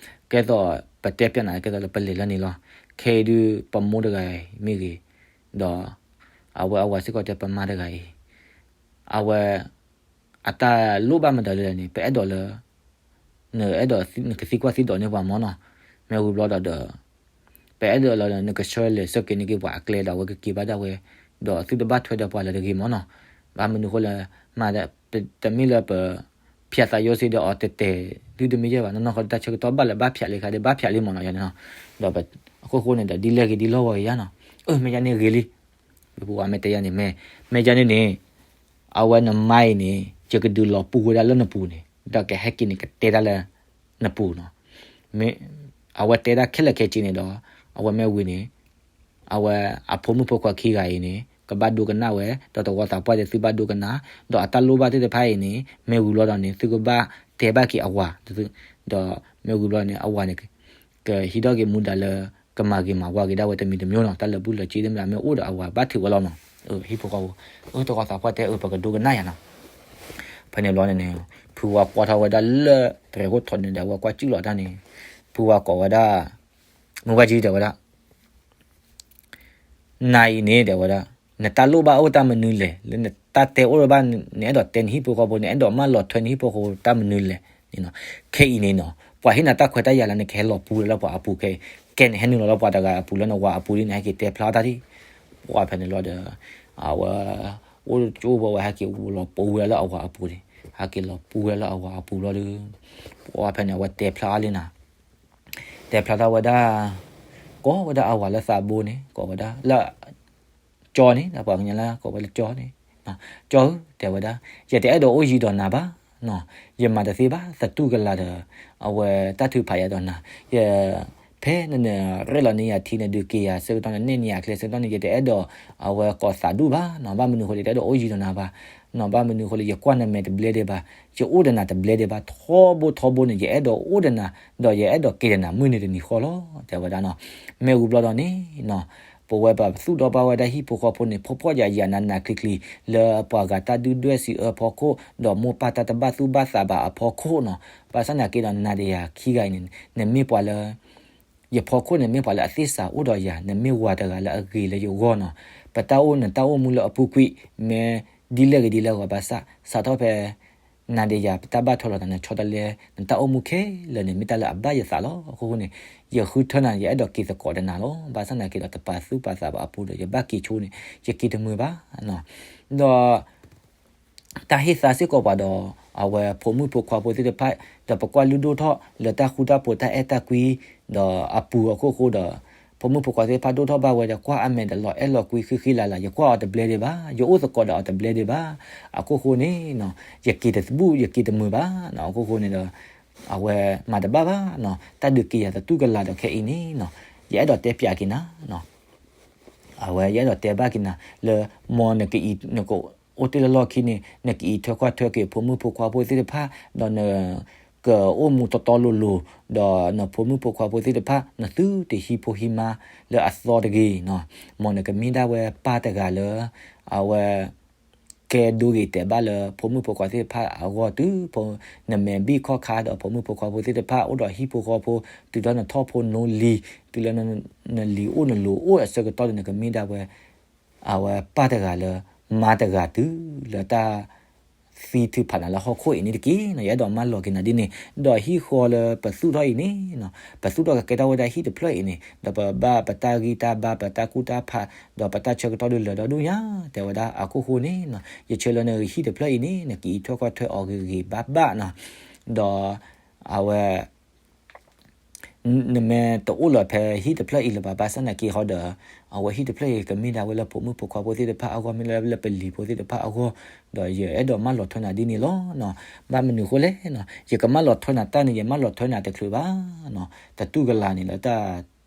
ကဲသိးပတဲပၠးနၤ ကဲသိးလၢပလဲၤလၢန့ၣ်လီၤ. ခဲအံၤဒုး ပမိၢ်တဂၤအံၤမ့ၢ်ဂ့ၤ, ဒီးအဝဲအဝၤစ့ၢ်ကီးတဲပမါတဂၤအံၤ, အဝဲ အတၢ်လိၣ်ဘၣ်မတၤလဲၣ်န့ၣ် ပအဲၣ်ဒိးလၢ နအဲၣ်ဒိး နကသံကွၢ်သံဒိးန့ၢ်ပှၤမၢ်နီၤ. မ့ၢ်ဝံၤဘျီဒီး ပအဲၣ်ဒိးလၢနကဆှၢလဲၤဆှၢက့ၤန့ၢ်က့ၤပှၤအကျဲဒီး အဝဲကက့ၤဘၣ်ဒၣ်ဝဲ, ဒီးသုတဘၣ်ထွဲဒီးပှၤလၢၤတဂ့ၤမၢ်နီၤ. ဘၣ်မနုၤဃိလၢ မၤ တမ့ၢ်လၢပ ဖၠးသးယိစ့ဒီးအီၤတဲတဲ ဒုတမ့ၢ်ယဲၢ်ဘၣ် နီၢ်နီၢ်ဃီတၢ်ဆၢကတီၢ်ဘၣ်လၢဘၣ်ဖၠးလံခါဒီး ဘၣ်ဖၠးလံမၢ်နီၤ ယၤန့ၣ်နီၤ. ဒီးအခိၣ်ဃိန့ၣ်ဒီး ဒ်လဲၣ်ဂ့ၤဒ်လီၢ်ဝီၤဂ့ၤယါနီၤ. အၢ မ့ၢ်ယါန့ၣ်ဂ့ၤလံ. ပဝဲမ့ၢ်တဲယါန့ၣ် မ့ၢ် မ့ၢ်ယါန့ၣ်န့ၣ် အဝဲနမါအံၤန့ၣ် ယကဒုးလီၤပူၤဝဲဒၣ်လၢနပူၤန့ၣ် ဒီးကဟဲက့ၤန့ၣ် ကတဲတၢ်လၢနပူၤနီၤ. မ့ၢ် အဝဲတဲဒၣ်ခဲလၢာ်ခဲဆ့န့ၣ်ဒီး အဝဲမ့ၢ်ဝံၤန့ၣ် အဝဲအဖိမုၣ်ဖိခွါခံဂၤအံၤန့ၣ် ကဘၣ်ဒိကနၣ်ဝဲ ဒီးသဝီသးပှၢ်သ့ၣ်သုဘၣ်ဒိကနၣ်, ဒီးအတၢ်လိၣ်ဘၣ်သ့ၣ်တဖၣ်အံၤန့ၣ် မ့ၢ်ဝံၤဘျီဒီးန့ၣ် သုကဘၣ်တဲဘၣ်က့ၤအဝၤ, ဒီးမ့ၢ်ဝံၤဘျီန့ၣ် အဝၤန့ၣ် ကဟံးထီၣ်က့ၤမူဒါလၢ ကမၤဂ့ၤမၤဝါက့ၤဒၣ်ဝဲတမံၤတမံၤနီၤ, တၢ်လၢာ်ဘူၣ်လၢာ်စ့သ့ၣ်မတၤမ့ၢ်အိၣ်ဒီးအဝၤဘၣ်ထုးဝဲလီၤနီၤ. ဟံၣ်ဖိဃီဖိ အၢ သဝီသးပှၢ်တဲအၢ ပကဒိကနၣ်ယါနီၤ. ဖဲန့ၣ်ဘျီန့ၣ်န့ၣ် ဖုဝါကွၢ်ထီၣ်ဝဲဒၣ်လၢတြဲၤခိၣ်ထီးန့ၣ်ဒီး အဝဲကွၢ်ကၠူၣ်လီၤတၢ်န့ၣ် ဖုဝါကိးဝဲဒၣ် မုၢ်ဘၣ်ကၠံတဲဝဲဒၣ် နၤအံၤန့ၣ် တဲဝဲဒၣ် နတၢ်လိၣ်ဘၣ်အိၣ်တၢ်မနုၤလဲၣ်, လၢနတၢ်တဲအိၣ်ဘၣ် နအဲၣ်ဒိးတဲနဟံၣ်ဖိဃီဖိ နအဲၣ်ဒိးမၢလီၤထွဲနဟံၣ်ဖိဃီဖိတၢ်မနုၤလဲၣ်န့ၣ်နီၤ. ခဲအံၤန့ၣ်နီၤ ပှၤဟ့ၣ်နၤတၢ်ခွဲးတၢ်ယာ်လၢနကဟဲလီၤပူၤလၢပှၤအပူၤခဲအံၤ, ကဲနဟဲနုာ်လီၤလၢပှၤတဂၤအပူၤလၢနဝၤအပူၤဒ်န့ၣ် ဟဲက့ၤတဲဖျါအီၣ်တၢ်ဒ်, ပှၤဖဲန့ၣ်လီၤဒီး အဝဲ အိၣ်ကၠိဝဲဝဲဟဲက့ၤလီၤပူၤဝဲဒၣ်လၢအဝၤအပူၤန့ၣ်, ဟဲက့ၤလီၤပူၤဝဲဒၣ်လၢအဝၤအပူၤလီၤဒီး ပှၤဖဲန့ၣ် အဝဲတဲဖျါအီၣ်လံနၤ တဲဖျါထီၣ်ဝဲဒၣ် ကိးဝဲဒၣ်အဝၤလၢသးဘိန့ၣ် ကိးဝဲဒၣ်လၢ ကၠီန့ၣ် လၢပှၤကညီလၢကိးဝဲလၢကၠီန့ၣ် ကၠီဧၢ တဲဝဲဒၣ်, ယတအဲၣ်ဒိးအိၣ်ယံၤဒီးနၤဘၣ်, ယမၤတသ့ဘၣ်, သတူၢ်ကလာ်ဒီး အဝဲတၢ်ထုးဖးယၤဒီးနၤ, ယ ဖဲနရဲၣ်လီၤန့ၢ်ယၤထံ နဒုးက့ၤယၤဆၢကတီၢ် နနဲၣ်န့ၢ်ယၤအချဲဆၢကတီၢ်န့ၣ် ယတအဲၣ်ဒိး အဝဲကိးသးဒူၣ်ဘၣ်နီၤ, ဘၣ်မနုၤအဃိလဲၣ် ယတအဲၣ်ဒိးအိၣ်ယံၤဒီးနၤဘၣ်နီၤ, ဘၣ်မနုၤအဃိလဲၣ် ယကွၢ်နမဲာ်တဘျဲဒံးဘၣ်, ယအိၣ်ဒီးနၤတဘျဲဒံးဘၣ်, ထီဘိထီဘိန့ၣ် ယအဲၣ်ဒိးအိၣ်ဒီးနၤ, ဒီးယအဲၣ်ဒိးက့ၤဒီးနၤ မုၢ်နံၤတနံၤဃီလီၤ တဲဝဲဒၣ်နီၤ. မ့ၢ်ဝံၤဘျီဒီးန့ၣ်နီၤ ပဝဲပသူၣ်ဒီဘၣ်ဝဲဒၣ်ဟံၣ်ဖိဃီဖိန့ၣ် ဖှီၣ်ဖှီၣ်ယာ်ယာ်နးနးကျံၤကျံၤ လၢပှၤဂၤတၢ်ဒုၣ်ဒွဲၣ်စံးအၢဖီခိၣ် ဒီးမိၢ်ပၢ်တၢ်တဘၣ်သူၣ်ဘၣ်သးဘၣ်အဖီခိၣ်နီၤ, ဘၣ်ဆၣ်သနာ်က့ဒီး နၤဒီးယၤခံဂၤအံၤန့ၣ် နမ့ၢ်ပှၤလၢ ယဖီခိၣ်န့ၣ် မ့ၢ်ပှၤလၢအသ့ၣ်စးအိၣ်ဒီးယၤ, နမ့ၢ်ဝၤတဂၤလၢအဂ့ၤလၢယဂီၢ်နီၤ, ပတၢ်အိၣ် နတၢ်အိၣ်မူလၢအပူၤကွံာ် မ့ၢ်ဒ်လဲၣ်ဂ့ၤဒ်လဲၣ်ဂ့ၤဘၣ်ဆၣ် စးထီၣ်ဖဲ နၤဒီးယၤ ပတၢ်ဘၣ်ထွဲလိာ်သး နဆီတလဲ နတၢ်အိၣ်မူခဲလၢာ်န့ၣ် မ့ၢ်တၢ်လၢအဘၣ်ယသးလီၤ. အဃိဃိန့ၣ် ယဃုထၢနၤ ယအဲၣ်ဒိးက့ၤသကိးဒီးနၤလီၤ. ဘၣ်ဆၣ်သနာ်က့ဒီး တပာ်သူၣ်ပာ်သးဘၣ်အပူၤဒီး ယဘၣ်က့ၤဆိန့ၣ် ယက့ၤတမုာ်ဘၣ်နီၤ, ဒီး တၢ်ဟ့ၣ်သါစ့ၢ်ကီးပှၤဒီး အဝဲဖိမုၣ်ဖိခွါဖိသ့ၣ်တဖၣ် ဒီးပကွၢ်လုၢ်ဒိၣ်ထီၣ်လၢတၢ်ဃူတၢ်ဖိးတၢ်အဲၣ်တၢ်ကွံ ဒီးအပူၤအခိၣ်ဃိဒီး ဖိမုၣ်ဖိခွါသ့ၣ်တဖၣ်ဒိၣ်ထီၣ်ဘၣ်ဝဲဒီး ကွၢ်အမဲာ်ဒီးလီၤအဲၣ်လီၤကွံဃံဃံလၤလၤ, ယကွၢ်အီၤတဘျဲဒံးဘၣ်, ယအိၣ်သကိးဒီးအီၤတဘျဲဒံးဘၣ်, အခိၣ်ဃိန့ၣ်နီၤ ယက့ၤတဘူၣ် ယက့ၤတမုာ်ဘၣ်နီၤ, အခိၣ်ဃိန့ၣ်ဒီး အဝဲမၤတဘၣ်ဘၣ်နီၤ, တၢ်ဒုးက့ၤယၤသတူၢ်ကလာ်ဒီးခဲအံၤန့ၣ်နီၤ, ယအဲၣ်ဒိးတဲပၠးက့ၤနၤနီၤ အဝဲယအဲၣ်ဒိးတဲဘၣ်က့ၤနၤလၢ မ်နကအံး နကအိၣ်တ့ၢ်လၢလီၢ်ခံန့ၣ် နကအံးထွဲကွၢ်ထွဲက့ၤဖိမုၣ်ဖိခွါဖိသ့ၣ်တဖၣ် ဒီးနကအိၣ်မူတီတီလိၤလိၤ ဒီးနဖိမုၣ်ဖိခွါဖိသ့ၣ်တဖၣ် နသုတဟံးဖိဟံးမါလၢအသီတဂ့ၤနီၤ, မ်နကမ့ၢ်ဒၣ်ဝဲပၢ်တဂၤလၢ အဝဲ ကဲဒိဂ့ၤတဲာ်ဘၣ်လၢဖိမုၣ်ဖိခွါသ့ၣ်တဖၣ်အဂီၢ်တုၤ နမဲာ်ဘံၣ်ခီၣ်ခါဒီးဖိမုၣ်ဖိခွါဖိသ့ၣ်တဖၣ် အိၣ်ဒီးဟံၣ်ဖိဃီဖိ တုၤထီၣ်နထီၣ်ဖိနိလံၤ တုၤလၢနလံၤအိၣ်နလိၤအိၣ်အဆၢကတီၢ်ဒီး နကမ့ၢ်ဒၣ်ဝဲ အဝဲပၢ်တဂၤလၢ မါတဂၤတုၤလၢတၢ်သံထုးဖးနၤလၢဟီၣ်ခိၣ်အံၤန့ၣ်တက့ၢ်နီၤ, ယအဲၣ်ဒိးမၢလီၤက့ၤနၤဒ်န့ၣ်, ဒီးဟံၣ်ဃီလၢပသူၣ်ထီၣ်အံၤန့ၣ်နီၤ, ပသူၣ်ထီၣ်ကကဲထီၣ်ဝဲဒၣ်ဟံၣ်တဖျၢၣ်အံၤန့ၣ် ဒီးပဘၣ်ပတၢ်ဂံၢ်တၢ်ဘါ ပတၢ်ကူၣ်တၢ်ဖး ဒီးပတၢ်ဆၢကတီၢ်ဒုးလၢာ်ဒီဒူၣ်ညါ တဲဝဲဒၣ်, အခိၣ်ဃိန့ၣ်နီၤ ယဆၢလၢနဟံၣ်တဖျၢၣ်အံၤန့ၣ် နကအံးထွဲကွၢ်ထွဲအီၤဂ့ၤဂ့ၤဘၣ်ဘၣ်နီၤ, ဒီး အဝဲ နမ့ၢ်တအိၣ်လၢၤဖဲဟံၣ်တဖျၢၣ်အံၤလၢၤဘၣ် ဘၣ်ဆၣ်သနာ်က့ဟီဒီး အဝဲဟံၣ်တဖျၢၣ်အံၤ ကမ့ၢ်ဒၣ်ဝဲလၢဖိမုၣ်ဖိခွါဖိသ့ၣ်တဖၣ်အဂီၢ် မ့ၢ်လၢလၢပလံၤဖိသ့ၣ်တဖၣ်အဂီၢ်, ဒီးယအဲၣ်ဒိးမၢလီၤထွဲနၤဒ်န့ၣ်လီၤနီၤ, ဘၣ်မနုၤဃိလဲၣ်နီၤ, ယကမၢလီၤထွဲနၤတၢ်န့ၣ် ယမၢလီၤထွဲနၤတချုးဘၣ်နီၤ, တတူၢ်ကလာ်န့ၣ်လၢတၢ်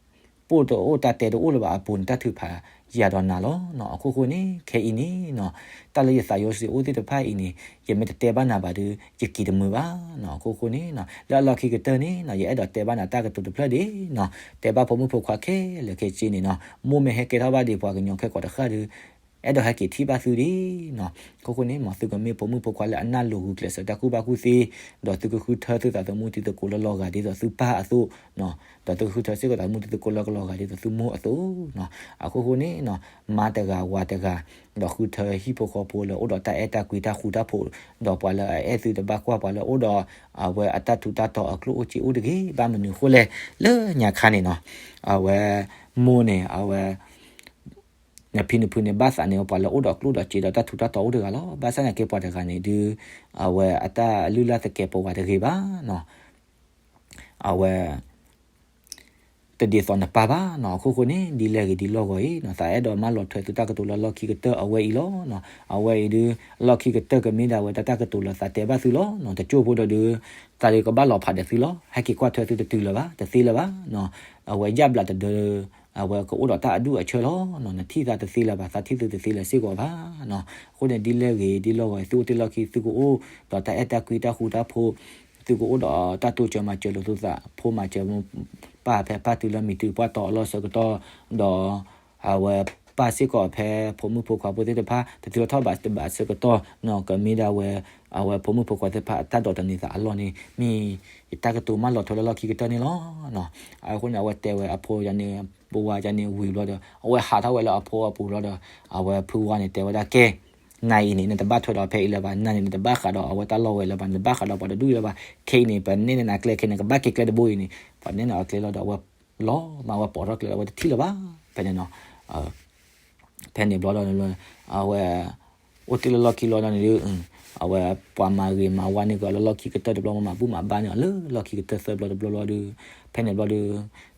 ပိၢ်တအိၣ်တၢ်တဲတအိၣ်လၢၤဘၣ်အပူၤန့ၣ် တၢ်ထုးဖးယၤဒီးနၤလီၤနီၤ, အခိၣ်ဃိန့ၣ် ခဲအံၤန့ၣ်နီၤ, တၢ်လၢယသးယိစံးအိၣ်သ့ၣ်တဖၣ်အံၤန့ၣ် ယမ့ၢ်တတဲဘၣ်နၤဘၣ်ဒီး ယက့ၤတမုာ်ဘၣ်နီၤ, အခိၣ်ဃိန့ၣ်နီၤ လၢအလီၢ်ခံကတၢၢ်န့ၣ်နီၤ ယအဲၣ်ဒိးတဲဘၣ်နၤတၢ်ကတိၤတဖျၢၣ်ဒံးနီၤ, တဲဘၣ်ဖိမုၣ်ဖိခွါခဲလၢာ်ခဲဆ့န့ၣ်နီၤ, မိၢ်မ့ၢ်ဟဲကဲထီၣ်ဘၣ်ဒံးပှၤကညီခဲကိာ်တဃၣ်ဒီး အဲၣ်ဒိးဟဲက့ၤထံၣ်ဘၣ်သုဒံးနီၤ, အခိၣ်ဃိန့ၣ် မ်သုကမ့ၢ်ဖိမုၣ်ဖိခွါလၢအနၢ်လိၤဂုာ်ကျဲးစၢးတၢ်ကူၣ်ဘၣ်ကူၣ်သ့, ဒီးသုကဃုထၢသုသးသမူတံၤသကိးလၢလီၤဂာ်ဒ်သိးသုပၢ်အသိးနီၤ, ဒီးသုကဃုထၢစ့ၢ်ကီးသးသမူတံၤသကိးလၢလီၤဂာ်ဒ်သိးသုမိၢ်အသိးနီၤ, အခိၣ်ဃိန့ၣ်နီၤ, မါတဂၤဝၤတဂၤ ဒီးဃုထၢဟံၣ်ဖိဃီဖိလၢအိၣ်ဒီးတၢ်အဲၣ်တၢ်ကွံတၢ်ဃူတၢ်ဖိး, ဒီးပှၤလၢအအဲၣ်သုတဘၣ်ကွၢ် ပှၤလၢအအိၣ်ဒီးအဝဲအတၢ်ထူးတၢ်တီၤအကျိၣ်အိၣ်စ့အိၣ်တဂ့ၤ, ဘၣ်မနုၤဃိလဲၣ်, လၢညါခါန့ၣ်နီၤ, အဝဲ မိၢ်န့ၣ် အဝဲ နဖံနဖုန့ၣ် ဘၣ်သးန့ၣ် ပှၤလၢအိၣ်ဒီးကျိၣ်ဒီးစ့ဒီးတၢ်ထူးတၢ်တီၤအိၣ်တဂၤလီၤ. ဘၣ်ဆၣ်သနာ်က့ပှၤတဂၤန့ၣ်ဒုး အဝဲအတၢ်လုၢ်လၢ်သကဲးပဝးတဂ့ၤဘၣ်နီၤ. အဝဲ တဒ်သိးနပၢ်ဘၣ်နီၤ. အခိၣ်ဃိန့ၣ် ဒ်လဲၣ်ဂ့ၤဒ်လီၢ်ဂီၤအံၤနီၤ သးအဲၣ်ဒိးမၢလီၤထွဲသုတၢ်ကတိၤလၢလီၢ်ခံကတၢၢ်အဝဲအံၤလီၤ. အဝဲအံၤဒုး လီၢ်ခံကတၢၢ်ကမ့ၢ်ဒၣ်ဝဲတၢ်တၢ်ကတိၤလၢသးတဲဘၣ်သုလီၤ. တကၠိၢ်ဖိဒီးဒုး သးဒုးကဘၣ်လီၤဖးဒီးသုလီၤ. ဟဲက့ၤကွၢ်ထွဲသုတတုၤလၢၤဘၣ် တသ့လၢၤဘၣ်နီၤ. အဝဲယၢ်ဘျးတဒၢ အဝဲကအိၣ်ဒီးတၢ်အဒူၣ်အဆၢလီၤ. နထံၣ်သးတသ့လၢၤဘၣ် သးထံၣ်သုတသ့လၢၤစ့ၢ်ကီးဘၣ်နီၤ. အဃိန့ၣ် ဒ်လဲၣ်ဂ့ၤဒ်လီၢ်ဂီၤ သုအိၣ်တ့ၢ်လီၢ်ခံ သုကအိၣ်ဒီးတၢ်အဲၣ်တၢ်ကွံတၢ်ဃူတၢ်ဖိး သုကအိၣ်ဒီးတၢ်တိစၢၤမၤစၢၤလိာ်သုသး ဖိမၤစၢၤပၢ်ဖဲပၢ်တုၤလၢမံၤတုၤပှၢ်တီအလီၢ်ဆၢကတီၢ် ဒီး အဝဲပၢ်စ့ၢ်ကီးဖဲဖိမုၣ်ဖိခွါဖိသ့ၣ်တဖၣ် တတုၤထီၣ်ဘၣ်တဘၣ်ဆၢကတီၢ်နီၤ ကမ့ၢ်ဒၣ်ဝဲ အဝဲဖိမုၣ်ဖိခွါသ့ၣ်တဖၣ်အတၢ်ဒိးတန့ၤသးအလီၢ်န့ၣ် မ့ၢ်ယတၢ်ကတိၤမၢလီၤထွဲလၢလီၢ်ခံကတၢၢ်န့ၣ်လီၤ. အဃိန့ၣ် အဝဲတဲဝဲအဖိယၤန့ၣ် ပဝါယၤန့ၣ်ဝံၤဘျီဒီး အဝဲဟးထီၣ်ဝဲလၢအဖိအပူၤဘျီဒီး အဝဲဖုဝါန့ၣ်တဲဝဲဒၣ်ကဲ နၤအံၤန့ၣ် နတဘၣ်ထွဲဒီးဖဲအံၤလၢၤဘၣ် နၤန့ၣ် နတဘၣ်ဃးဒီးအဝဲတၢ်လီၢ်ဝဲလၢၤဘၣ် နတဘၣ်ဃးဒီးပှၤတဒူၣ်အံၤလၢၤဘၣ် ခဲအံၤန့ၣ် ပန့ၢ်န့ၢ်နၤကျဲခဲန့ၣ် ကဘၣ်က့ၤကျဲတဘိအံၤန့ၣ် ပှၤန့ၢ်န့ၢ်အီၤကျဲလီၤဒီးအဝဲလီၤမး အဝဲပိာ်ထီၣ်ကျဲလီၤ အဝဲတထံၣ်လၢၤဘၣ် ဖဲန့ၣ်နီၤ ဖဲန့ၣ်ဘျီဒီး အဝဲ အိၣ်တ့ၢ်လၢလီၢ်ခံလီၤန့ၣ်ဒုး အဝဲပှၤမၤဂ့ၤမၤဝါန့ၢ်က့ၤအီၤလၢလီၢ်ခံကတၢၢ်တဘျီ မၤဘူၣ်မၤဘါန့ၢ်အီၤလၢလီၢ်ခံကတၢၢ်သၢဘျီတဘျီဘျီဒီး ဖဲန့ၣ်ဘျီဒီး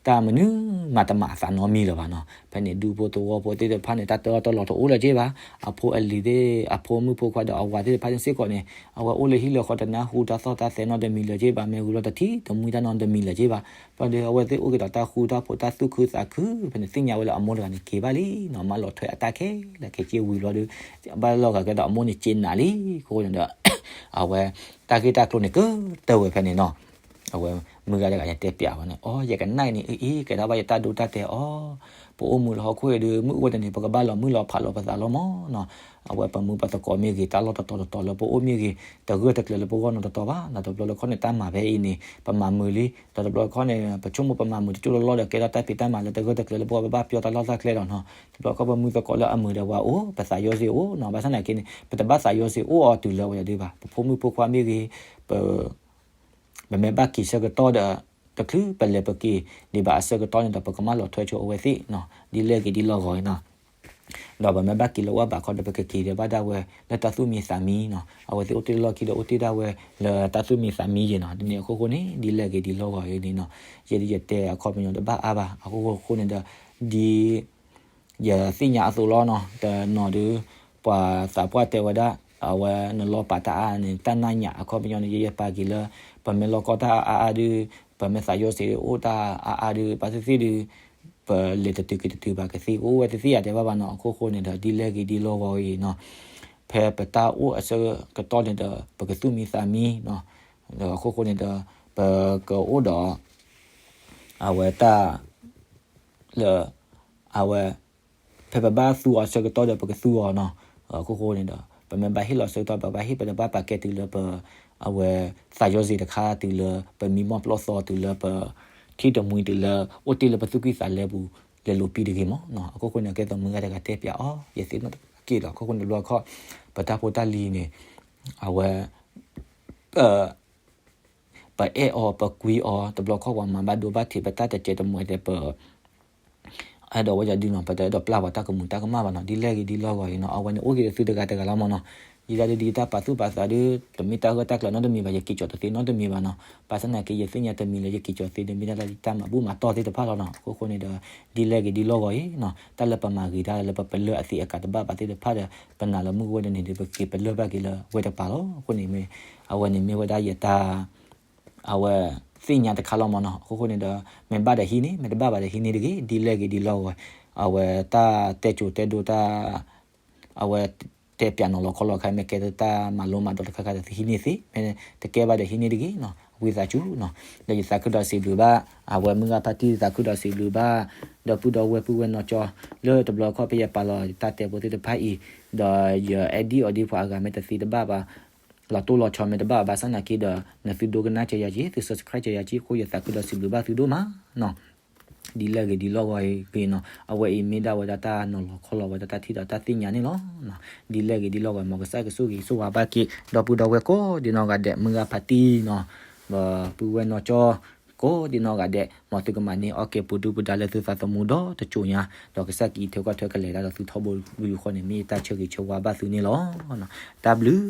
တၢ်မနုၤမၤတမၤအသးနီတမံၤလၢၤဘၣ်နီၤ. ဖဲန့ၣ်ဒူဖိသဝီဖိသ့ၣ်တဖၣ်န့ၣ် တၢ်တၢ်အီၣ်တၢ်လီတအိၣ်လၢၤက့ဘၣ်. အဖိအလံၤသ့ၣ် အဖိမုၣ်ဖိခွါဒီးအဝၤသ့ၣ်တဖၣ်န့ၣ်စ့ၢ်ကီးန့ၣ် အဝဲအိၣ်လၢဟံၣ်လၢဃီ တနၢ်ဟူတၢ်သီၣ်တၢ်သဲနီတမံၤလၢၤက့ဘၣ်, မ့ၢ်ဂုာ်လီၤတထံၣ်တမှံတၢ်နီတမံၤလၢၤက့ဘၣ်. ဘၣ်ဒီးအဝဲသ့ၣ်အိၣ်က့ၤဒီးတၢ်ဃူတၢ်ဖိး တၢ်သူၣ်ခုသးခု, ဖဲန့ၣ်သ့ၣ်ညါဝဲလၢအမိၢ်တဂၤန့ၣ်က့ၤဘၣ်လံနီၤ, မၢလီၤထွဲအတၢ်ခဲလၢာ်ခဲဆ့ဝံၤလီၤဒီး ဘၣ်လီၤဂာ်ကဲဒီးအမိၢ်န့ၣ်က့ၤနၤလံ. အဃိန့ၣ်ဒီး အဝဲ တၢ်ဂ့ၢ်တၢ်ကျိၤန့ၣ်ကတၢၢ်ဝဲဖဲန့ၣ်နီၤ. အဝဲမုၢ်ဂၤတဂၤန့ၣ်တဲပျးဝဲန့ၣ်, အိ ယကနၣ်အံၤန့ၣ် အအံၤ ကဲဒၣ်ဘၣ်ယတၢ်ဒိတၢ်တဲာ်အီၤ, ပအိၣ်မူလၢဟီၣ်ခိၣ်အံၤဒီး မုၢ်အိၣ်ဝဲတနံၤ ပကဘၣ်လီၤမုၢ်လီၤဖးလီၤပသးလီၤမးနီၤ. အဝဲပမုၢ်ပသကိးမ့ၢ်ဂ့ၤ တၢ်လီၢ်တတီၤတတီၤလၢပအိၣ်မ့ၢ်ဂ့ၤ တဂၢၢ်တကျၢၤလၢပဂီၢ်နီတတီၤဘၣ်နီၤ. တဘျီလၢခီန့ၣ် တၢ်မၤဖဲအံၤန့ၣ် ပမၤမုာ်လံ, ဒီးတဘျီလၢခီန့ၣ် ပဆိကမိၣ်ပမၤမုာ်တကၠိၢ်လီၤလီၤဒီး ကဲထီၣ်တၢ်ဖံးတၢ်မၤလၢတဂၢၢ်တကျၢၤလၢပဂီၢ် ပဘၣ်ပျီတၢ်လီၢ်တၢ်ကျဲဒီးနီၤ. တဘျီခီပမုၢ်သကိးလၢအမုာ်ဒီးပှၤအိၣ် ပသးယီၤစ့အိၣ်နီၤ. ဘၣ်ဆၣ်သနာ်က့န့ၣ် ပတဘၣ်သးယီၤစ့အိၣ်အီၤတုၤလၢဝဲဒၣ်ဒုးဘၣ်. ပဖိမုၣ်ဖိခွါမ့ၢ်ဂ့ၤ ပ ပမ့ၢ်ဘၣ်က့ၤဆၢကတီၢ်ဒီး တချုးပလဲၤပက့ၤဒံးဘၣ်အဆၢကတီၢ်န့ၣ်ဒီး ပကမၢလီၤထွဲဆိအဝဲသ့ၣ်နီၤ, ဒ်လဲၣ်ဂ့ၤဒ်လီၢ်ဂီၤအံၤနီၤ. ဒီးပမ့ၢ်ဘၣ်က့ၤလၢဝၣ်ဘးခီဒီး ပကက့ၤဒံးဘၣ်ဒၣ်ဝဲလၢတၢ်သူၣ်မံသးမံနီၤ. အဝဲသ့ၣ်အိၣ်တ့ၢ်လီၢ်ခံဒီးအိၣ်တ့ၢ်ဒၣ်ဝဲလၢတၢ်သူၣ်မံသးမံယံၤနီၤ. ဒ်န့ၣ်အခိၣ်ဃိန့ၣ် ဒ်လဲၣ်ဂ့ၤဒ်လီၢ်ဂီၤအံၤန့ၣ်နီၤ. ယဲဒ်ယတဲအခီပညီတဘၣ်အါဘၣ်. အခိၣ်ဃိန့ၣ်ဒီး ဒ် ယသ့ၣ်ညါအသိးလီၤနီၤ, တနီၤဒုး ပှၤသးပှၢ်တဲဝဲဒၣ် အဝဲနလီၤပာ်တၢ်အါအါန့ၣ် တၢ်နၢ်ညၣ်အခီပညီန့ၣ် ယဲယပာ်က့ၤလၢ ပမ့ၢ်လီၢ်ကီတၢ်အါအါဒုး ပမ့ၢ်သးယီၤစ့အိၣ်တၢ်အါအါဒုး ဘၣ်သ့ၣ်သ့ၣ်ဒုး ပလဲၤတတုၤက့ၤတတုၤဘၣ်ကသ့ ကအိၣ်ဝဲသ့ၣ်သ့ၣ်ယတဲဘၣ်ဘၣ်နီၤ. အခိၣ်ဃိန့ၣ်ဒီး ဒ်လဲၣ်ဂ့ၤဒ်လီၢ်ဂီၤအံၤနီၤ, ဖဲပတၢ်အိၣ်အဆၢကတီၢ်န့ၣ်ဒီး ပကသူၣ်မံသးမံနီၤ. ဒီးအခိၣ်ဃိန့ၣ်ဒီး ပကအိၣ်ဒီး အဝဲတၢ် လၢ အဝဲ ဖဲပဘၣ်သူအီၤဆၢကတီၢ်ဒီး ပကသူအီၤနီၤ. အခိၣ်ဃိန့ၣ်ဒီး ပမ့ၢ်ဘၣ်ဟ့ၣ်လီၤဆၢကတီၢ် ပဘၣ်ဟ့ၣ် ပတဘၣ်ပာ်ကဲတုၤလၢပ အဝဲ သးယီၤစ့တခါ တုၤလၢပမံမီၢ်ပျီၢ်သီ တုၤလၢပ ထံၣ်တမှံတုၤလၢ အိၣ်တ့ၢ်လၢပသူၣ်ကံၢ်သးလဲပူၤ လဲၤလိာ်ပံတဂ့ၤမးနီၤ. အခိၣ်ဃိန့ၣ် ကဲသိးမုၢ်ဂၤတဂၤတဲပျးအီၤ ယသ့ၣ်နီၣ်တက့ၢ်ဒီး အခိၣ်ဃိန့ၣ်တဘျီခီ ပတၢ်ဖိတၢ်လံၤန့ၣ် အဝဲ ပအဲၣ်အီၤ ပကွံအီၤ တဘျီခီပှၤမၤဘၣ်ဒိဘၣ်ထံး ပတၢ်တစဲးတမှဲးဒီး ပ အဲၣ်ဒိးဝဲယၤဒုးနီၤ ပတအဲၣ်ဒိးပျၢ်ပှၤတၢ်ကမူၤတၢ်ကမၣ်ဘၣ်နီၤ. ဒ်လဲၣ်ဂ့ၤဒ်လီၢ်ဂီၤအံၤနီၤ အဝဲန့ၣ်အိၣ်က့ၤသုတဂၤတဂၤလီၤမးနီၤ. ယဲဒၣ်ဒ်တၢ်ပာ်သူၣ်ပာ်သးဒီး တမ့ၢ်တၢ်ဂၢၢ်တၢ်ကျၢၤနီတမံၤဘၣ် ယက့ၤကၠီၤတသ့နီတမံၤဘၣ်နီၤ. ဘၣ်ဆၣ်သနာ်က့ ယသ့ၣ်ညါတမံၤလၢယက့ၤကၠီၤသ့ဒီး မ့ၢ်ဒၣ်လၢယတၢ်မၤဘူၣ်မၤတီၢ်သ့ၣ်တဖၣ်လီၤနီၤ. အခိၣ်ဃိန့ၣ်ဒီး ဒ်လဲၣ်ဂ့ၤဒ်လီၢ်ဂီၤအံၤနီၤ တၢ်လၢပမၤဂ့ၤတၢ်လၢပပလၢၢ်အသ့အကးတဘၣ်ဘၣ်သ့ၣ်တဖၣ်ဒီး ပနာ်လၢမုၢ်ကဝဲၢ်တနံၤဒီး ပက့ၤပလၢၢ်ဘၣ်က့ၤလၢဝဲတပၤလီၤ. အဃိန့ၣ်မ့ၢ် အဝဲန့ၣ်မ့ၢ်ဝဲဒၣ်ယတၢ် အဝဲ သ့ၣ်ညါတခါလီၤမးနီၤ. အခိၣ်ဃိန့ၣ်ဒီး မ့ၢ်ဘၣ်ဒီးဟံးန့ၢ် မ့ၢ်တဘၣ်ဘၣ်ဒီးဟံးန့ၢ်တဂ့ၤ ဒ်လဲၣ်ဂ့ၤဒ်လီၢ်ဂီၤ အဝဲတၢ်တဲကိးတဲဒိတၢ် အဝဲ တဲပျးနီၤလီၤခီလီၤခါ မ့ၢ်ကဲတၢ်မၤလိမၤဒိးတခါခါဒီး ဟံးန့ၢ်သ့ မ့ၢ်တကဲဘၣ်ဒီးဟံးန့ၢ်တဂ့ၤနီၤ ဝံသးစူၤနီၤ. ဒီးယသးခုဒီးစံးဘျုးဘၣ် အဝဲမုၢ်ဂၤဖါတံၢ် သးခုဒီးစံးဘျုးဘၣ် ဒီပုၢ်ဒီဝဲၢ်ပုၢ်ဝဲၢ်နီၢ်ကၠီ လၢတဘျီခီဖဲယပာ်လီၤတၢ်တဲဖိသ့ၣ်တဖၣ်အံၤ ဒီးယအဲၣ်ဒိးအီၤဒ်ပှၤအဂၤမ့ၢ်တသ့တဘၣ်ဘၣ် လီၤတိၢ်လီၤဆီမ့ၢ်တဘၣ်ဘၣ်ဆၣ်သနာ်က့ဒီး နသုဒိကနၣ်ကဲယၤက့ သု subscribe ကဲယၤက့ အဃိယသးခုဒီးစံးဘျုးဘၣ်သုဒိၣ်မးနီၤ. ဒ်လဲၣ်ဂ့ၤဒ်လီၢ်ဂီၤအံၤနီၤ အဝဲအံၤမ့ၢ်ဒၣ်ဝဲဒၣ်တၢ်နီၤလီၤခီလီၤဝဲဒၣ်တၢ်ထံၣ်ဒီးတၢ်သ့ၣ်ညါန့ၣ်လီၤ. ဒ်လဲၣ်ဂ့ၤဒ်လီၢ်ဂီၤ မ်ကစၢ်ကဆိၣ်ဂ့ၤဆိၣ်ဝါဘၣ်က့ၤ ဒီပုၢ်ဒီဝဲၢ်ကိးဒ်နီၢ်ဂၤဒဲး မုၢ်ဂၤဖါတံၢ်နီၤ ဒီပုၢ်ဝဲၢ်နီၢ်ကၠီ ကိးဒ်နီၢ်ဂၤဒဲး မ်သုကမၤန့ၢ်အီၣ်ကဲပူၤဒုၣ်ပူၤဒါလၢသုသးသမူဒီတစိၤညါ ဒီးကစၢ်ကအံးထွဲကွၢ်ထွဲကလဲၤတၢ်ဒီးသုထီဘိဝံၤအဃိန့ၣ် မ့ၢ်ယတၢ်ဆၢဂ့ၤဆၢဝါဘၣ်သုန့ၣ်လီၤ. တၢ်ဘျုး